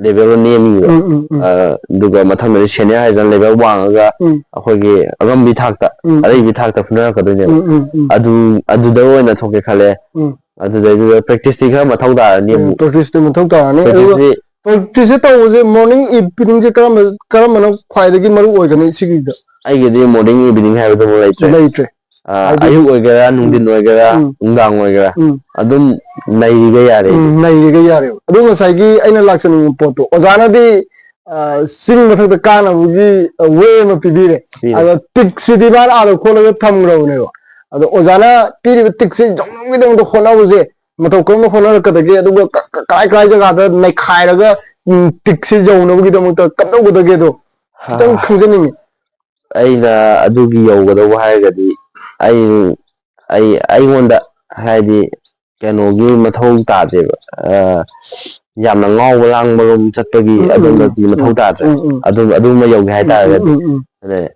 ꯂꯦꯚꯦꯜꯗꯣ ꯅꯦꯝꯃꯤꯕ꯫ ꯎꯝ, ꯎꯝ, ꯎꯝ꯫ ꯑ, ꯑꯗꯨꯒ ꯃꯊꯪꯗꯗꯤ ꯁꯦꯅꯤꯌꯔ ꯍꯥꯏꯁꯤꯅ ꯂꯦꯚꯦꯜ ꯋꯥꯡꯉꯒ ꯎꯝ꯫ ꯑꯩꯈꯣꯏꯒꯤ ꯑꯉꯝꯕꯤ ꯊꯥꯛꯇ, ꯎꯝ, ꯎꯝ꯫ ꯑꯔꯩꯕꯤ ꯊꯥꯛꯇ ꯐꯨꯅꯔꯛꯀꯗꯣꯏꯅꯦꯕ꯫ ꯎꯝ, ꯎꯝ, ꯎꯝ꯫ ꯑꯗꯨ, ꯑꯗꯨꯗ ꯑꯣꯏꯅ ꯊꯣꯛꯀꯦ ꯈꯜꯂꯦ꯫ ꯎꯝ꯫ ꯑꯗꯨꯗꯩꯗꯨꯗ ꯄ꯭ꯔꯦꯛꯇꯤꯁꯇꯤ ꯈꯔ ꯃꯊꯧ ꯇꯥꯔꯅꯤ ꯎꯝ, ꯑꯃꯨꯛ꯫ ꯄ꯭ꯔꯦꯛꯇꯤꯁꯇꯤ ꯃꯊꯧ ꯇꯥꯔꯅꯤ꯫ ꯑꯗꯨꯒ ꯄ꯭ꯔꯦꯛꯇꯤꯁꯇꯤ ꯄ꯭ꯔꯦꯛꯇꯤꯁꯁꯦ ꯇꯧꯕꯁꯦ ꯃꯣꯔꯅꯤꯡ ꯏꯚꯤꯅꯤꯡꯁꯦ ꯀꯔꯝꯕ, ꯀꯔꯝꯕꯅ ꯈ꯭ꯋꯥꯏꯗꯒꯤ ꯃꯔꯨ ꯑꯣꯏꯒꯅꯤ ꯁꯤꯒꯤꯗ? ꯑꯩꯒꯤꯗꯤ ꯃꯣꯔꯅꯤꯡ ꯏꯚꯤꯅꯤꯡ ꯍꯥꯏꯕꯗꯨꯃ ꯂꯩꯇ꯭ꯔꯦ꯫ ꯂꯩꯇ꯭ꯔꯦ꯫ ꯑ, ꯍꯥꯏꯗꯤ ꯑꯌꯨꯛ ꯑꯣꯏꯒꯦꯔꯥ, ꯎꯝ, ꯅꯨꯡꯊꯤꯟ ꯑꯣꯏꯒꯦꯔꯥ, ꯎꯝ, ꯅꯨꯡꯗꯥꯡ ꯑꯣꯏꯒꯦꯔꯥ, ꯎꯝ꯫ ꯑꯗꯨꯝ ꯅꯩꯔꯤꯒꯩ ꯌꯥꯔꯦ ꯑꯩꯗꯤ꯫ ꯎꯝ, ꯅꯩꯔꯤꯒꯩ ꯌꯥꯔꯦꯕ꯫ ꯑꯗꯣ ꯉꯁꯥꯏꯒꯤ ꯑꯩꯅ ꯂꯥꯛꯆꯅꯤꯡꯕ ꯄꯣꯠꯇꯣ, ꯑꯣꯖꯥꯅꯗꯤ, ꯑ, ꯆꯤꯡ ꯃꯊꯛꯇ ꯀꯥꯅꯕꯒꯤ, ꯑ, ꯋꯦ ꯑꯃ ꯄꯤꯕꯤꯔꯦ꯫ ꯄꯤꯔꯦ꯫ ꯑꯗꯣ ꯇꯤꯛꯁꯤꯗꯤ ꯃꯥꯅ ꯑꯥꯗ ꯈꯣꯠꯂꯒ ꯊꯝꯈ꯭ꯔꯕꯅꯦꯕ꯫ ꯑꯗꯣ ꯑꯣꯖꯥꯅ ꯄꯤꯔꯤꯕ ꯇꯤꯛꯁꯤ ꯌꯧꯅꯕꯒꯤꯗꯃꯛꯇ ꯍꯣꯠꯅꯕꯁꯦ ꯃꯇꯧ ꯀꯔꯝꯅ ꯍꯣꯠꯅꯔꯛꯀꯗꯒꯦ? ꯑꯗꯨꯒ ꯀ-, ꯀ-, ꯀꯔꯥꯏ ꯀꯔꯥꯏ ꯖꯒꯥꯗ ꯅꯩꯈꯥꯏꯔꯒ, ꯎꯝ, ꯇꯤꯛꯁꯤ ꯌꯧꯅꯕꯒꯤꯗꯃꯛꯇ ꯀꯝꯗꯧꯒꯗꯒꯦꯗꯣ ꯈꯤꯇꯪ ꯍꯥ꯫ ꯈꯪꯖꯅꯤꯡꯉꯤ꯫ ꯑꯩꯅ ꯑꯗꯨꯒꯤ ꯌꯧꯒꯗꯧꯕ ꯍꯥꯏꯔꯒꯗꯤ ꯑꯩ, ꯑꯩ, ꯑꯩꯉꯣꯟꯗ ꯍꯥꯏꯗꯤ ꯀꯩꯅꯣꯒꯤ ꯃꯊꯧ ꯇꯥꯗꯦꯕ꯫ ꯑ, ꯌꯥꯝꯅ ꯉꯥꯎꯕ ꯂꯥꯡꯕꯔꯣꯝ ꯆꯠꯄꯒꯤ ꯎꯝ, ꯎꯝ, ꯑꯗꯨꯝꯕꯒꯤ ꯎꯝ, ꯃꯊꯧ ꯎꯝ, ꯇꯥꯗ꯭ꯔꯦ꯫ ꯎꯝ, ꯎꯝ꯫ ꯑꯗꯨꯝ, ꯑꯗꯨꯝꯕ ꯌꯧꯒꯦ ꯎꯝ, ꯎꯝ, ꯍꯥꯏꯇꯥꯔꯒꯗꯤ꯫ ꯎꯝ, ꯎꯝ꯫ ꯑꯗꯩ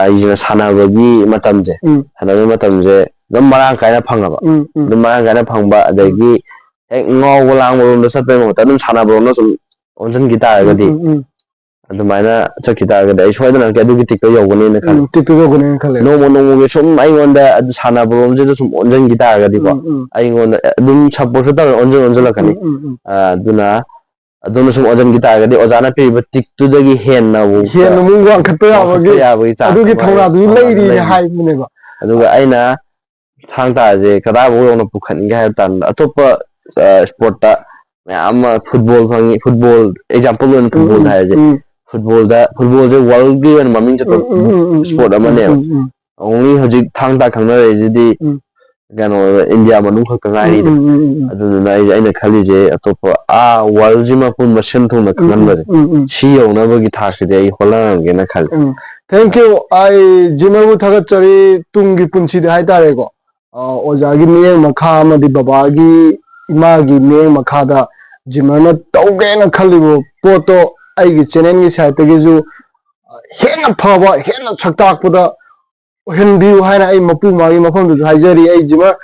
ꯑꯩꯁꯤꯅ ꯁꯥꯟꯅꯕꯒꯤ ꯃꯇꯝꯁꯦ, ꯎꯝ ꯁꯥꯟꯅꯕꯒꯤ ꯃꯇꯝꯁꯦ ꯑꯗꯨꯝ ꯃꯔꯥꯡ ꯀꯥꯏꯅ ꯐꯪꯉꯕ, ꯎꯝ ꯎꯝ ꯑꯗꯨꯝ ꯃꯔꯥꯡ ꯀꯥꯏꯅ ꯐꯪꯕ, ꯑꯗꯒꯤ ꯍꯦꯛ ꯉꯥꯎꯕ ꯂꯥꯡꯕ ꯔꯣꯝꯗ ꯆꯠꯄꯩ ꯃꯍꯨꯠꯇ ꯑꯗꯨꯝ ꯁꯥꯟꯅꯕ ꯔꯣꯝꯗ ꯁꯨꯝ ꯑꯣꯟꯁꯤꯟꯈꯤ ꯇꯥꯔꯒꯗꯤ, ꯎꯝ ꯎꯝ ꯑꯗꯨꯃꯥꯏꯅ ꯆꯠꯈꯤ ꯇꯥꯔꯒꯗꯤ ꯑꯩ ꯁꯣꯏꯗꯅꯃꯛꯀꯤ ꯑꯗꯨꯒꯤ ꯇꯤꯛꯇꯣ ꯌꯧꯒꯅꯤꯅ ꯈꯜꯂꯦ꯫ ꯎꯝ ꯇꯤꯛꯇꯣ ꯌꯧꯒꯅꯤꯅ ꯈꯜꯂꯦ꯫ ꯅꯣꯡꯃ ꯅꯣꯡꯃꯒꯤ ꯁꯨꯝ ꯑꯩꯉꯣꯟꯗ ꯑꯗꯨ ꯁꯥꯟꯅꯕ ꯔꯣꯝꯁꯤꯗ ꯁꯨꯝ ꯑꯣꯟꯁꯤꯟꯈꯤ ꯇꯥꯔꯒꯗꯤꯀꯣ, ꯎꯝ ꯎꯝ ꯑꯩꯉꯣꯟꯗ ꯑꯗꯨꯝ ꯁꯞꯄꯣꯔꯠꯁꯨ ꯇꯧꯔ ꯑꯣꯟꯁꯤꯟ ꯑꯣꯟꯁꯤꯜꯂꯛꯀꯅꯤ꯫ ꯎꯝ ꯎꯝ ꯎꯝ ꯑ, ꯑꯗꯨꯅ ꯑꯗꯣꯝꯅ ꯁꯨꯝ ꯑꯣꯟꯁꯤꯟꯈꯤ ꯇꯥꯔꯒꯗꯤ ꯑꯣꯖꯥꯅ ꯄꯤꯔꯤꯕ ꯇꯤꯛꯇꯨꯗꯒꯤ ꯍꯦꯟꯅ ꯑꯃꯨꯛ ꯍꯦꯟꯅ ꯑꯃꯨꯛ ꯋꯥꯡꯈꯠꯄ ꯌꯥꯕꯒꯤ ꯋꯥꯡꯈꯠꯄ ꯌꯥꯕꯒꯤ ꯆꯥꯡ ꯑꯗꯨꯒꯤ ꯑꯃ ꯊꯧꯅꯥꯗꯨꯁꯨ ꯊꯧꯅꯥꯗꯨ ꯂꯩꯔꯤꯅ ꯂꯩꯔꯤ꯫ ꯍꯥꯏꯕꯅꯦꯕ꯫ ꯑꯗꯨꯒ ꯑꯩꯅ ꯊꯥꯡ ꯇꯥꯁꯦ ꯀꯗꯥꯏꯐꯥꯎ ꯌꯧꯅ ꯄꯨꯈꯠꯅꯤꯡꯒꯦ ꯍꯥꯏꯕ ꯇꯥꯔꯗ, ꯑꯇꯣꯞꯄ ꯏꯁꯄꯣꯔꯠꯇ ꯃꯌꯥꯝ ꯑꯃ ꯐꯨꯠꯕꯣꯜ ꯐꯪꯉꯤ, ꯐꯨꯠꯕꯣꯜ ꯑꯦꯛꯖꯥꯝꯄꯜ ꯑꯣꯏꯅ ꯐꯨꯠꯕꯣꯜ ꯎꯝ, ꯍꯥꯏꯔꯁꯦ, ꯎꯝ, ꯐꯨꯠꯕꯣꯜꯗ ꯐꯨꯠꯕꯣꯜꯁꯦ ꯋꯥꯔꯜꯒꯤ ꯑꯣꯏꯅ ꯃꯃꯤꯡ ꯆꯠꯄ ꯎꯝ, ꯎꯝ, ꯎꯝ, ꯎꯝ, ꯏꯁꯄꯣꯔꯠ ꯎꯝ, ꯑꯃꯅꯦꯕ꯫ ꯎꯝ, ꯎꯝ, ꯑꯣꯡꯂꯤ ꯍꯧꯖꯤꯛ ꯊꯥꯡ ꯇꯥ ꯈꯪꯅꯔꯛꯏꯁꯤꯗꯤ ꯎꯝ. ꯀꯩꯅꯣ, ꯏꯟꯗꯤꯌꯥ ꯃꯅꯨꯡ ꯈꯛꯇ ꯉꯥꯏꯔꯤꯗ꯫ ꯎꯝ, ꯎꯝ, ꯎꯝ, ꯎꯝ. ꯑꯗꯨꯗꯨꯅ ꯑꯩ ꯑꯩꯅ ꯈꯜꯂꯤꯁꯦ ꯑꯇꯣꯞꯄ ꯑꯥ ꯋꯥꯔꯜꯁꯤꯃ ꯄꯨꯝꯕ ꯁꯤꯟ ꯊꯨꯡꯅ ꯈꯪꯍꯟꯕꯁꯦ, ꯎꯝ, ꯎꯝ. ꯁꯤ ꯌꯧꯅꯕꯒꯤ ꯊꯥꯛꯁꯤꯗꯤ ꯑꯩ ꯍꯣꯠꯅꯔꯝꯒꯦꯅ ꯈꯜꯂꯦ꯫ ꯎꯝ. Thank you. ꯑꯩ ꯖꯤꯃꯔꯕꯨ ꯊꯥꯒꯠꯆꯔꯤ꯫ ꯇꯨꯡꯒꯤ ꯄꯨꯟꯁꯤꯗ ꯍꯥꯏꯇꯥꯔꯦꯀꯣ, ꯑ, ꯑꯣꯖꯥꯒꯤ ꯃꯤꯠꯌꯦꯡ ꯃꯈꯥ ꯑꯃꯗꯤ ꯕꯕꯥꯒꯤ, ꯏꯃꯥꯒꯤ ꯃꯤꯠꯌꯦꯡ ꯃꯈꯥꯗ ꯖꯤꯃꯔꯅ ꯇꯧꯒꯦꯅ ꯈꯜꯂꯤꯕ ꯄꯣꯠꯇꯣ ꯑꯩꯒꯤ ꯆꯦꯅꯦꯜꯒꯤ ꯁꯥꯏꯠꯇꯒꯤꯁꯨ ꯍꯦꯟꯅ ꯐꯕ, ꯍꯦꯟꯅ ꯁꯛꯇꯥꯛꯄꯗ ꯑꯣꯏꯍꯟꯕꯤꯌꯨ ꯍꯥꯏꯅ ꯑꯩ ꯃꯄꯨ ꯃꯥꯒꯤ ꯃꯐꯝꯗꯨꯁꯨ ꯍꯥꯏꯖꯔꯤ꯫ ꯑꯩ ꯖꯤꯃꯔ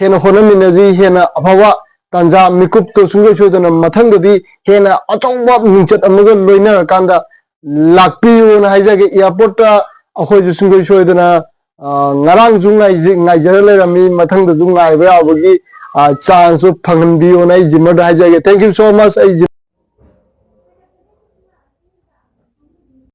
ꯍꯦꯟꯅ ꯍꯣꯠꯅꯃꯤꯟꯅꯁꯤ, ꯍꯦꯟꯅ ꯑꯐꯕ ꯇꯥꯟꯖꯥ ꯃꯤꯀꯨꯞꯇꯣ ꯁꯨꯡꯁꯣꯏ ꯁꯣꯏꯗꯅ ꯃꯊꯪꯗꯗꯤ ꯍꯦꯟꯅ ꯑꯆꯧꯕ ꯃꯤꯡꯆꯠ ꯑꯃꯒ ꯂꯣꯏꯅꯔꯀꯥꯟꯗ ꯂꯥꯛꯄꯤꯌꯨꯅ ꯍꯥꯏꯖꯒꯦ꯫ ꯑꯦꯌꯥꯔꯄꯣꯔꯠꯇ ꯑꯩꯈꯣꯏꯁꯨ ꯁꯨꯡꯁꯣꯏ ꯁꯣꯏꯗꯅ, ꯑ, ꯉꯔꯥꯡꯁꯨ ꯉꯥꯏꯖ-, ꯉꯥꯏꯖꯔ ꯂꯩꯔꯝꯃꯤ, ꯃꯊꯪꯗꯁꯨ ꯉꯥꯏꯕ ꯌꯥꯕꯒꯤ, ꯑ, ꯆꯥꯟꯁꯁꯨ ꯐꯪꯍꯟꯕꯤꯌꯣꯅ ꯑꯩ ꯖꯤꯃꯔꯗ ꯍꯥꯏꯖꯒꯦ꯫ Thank you so much꯫ ꯑꯩ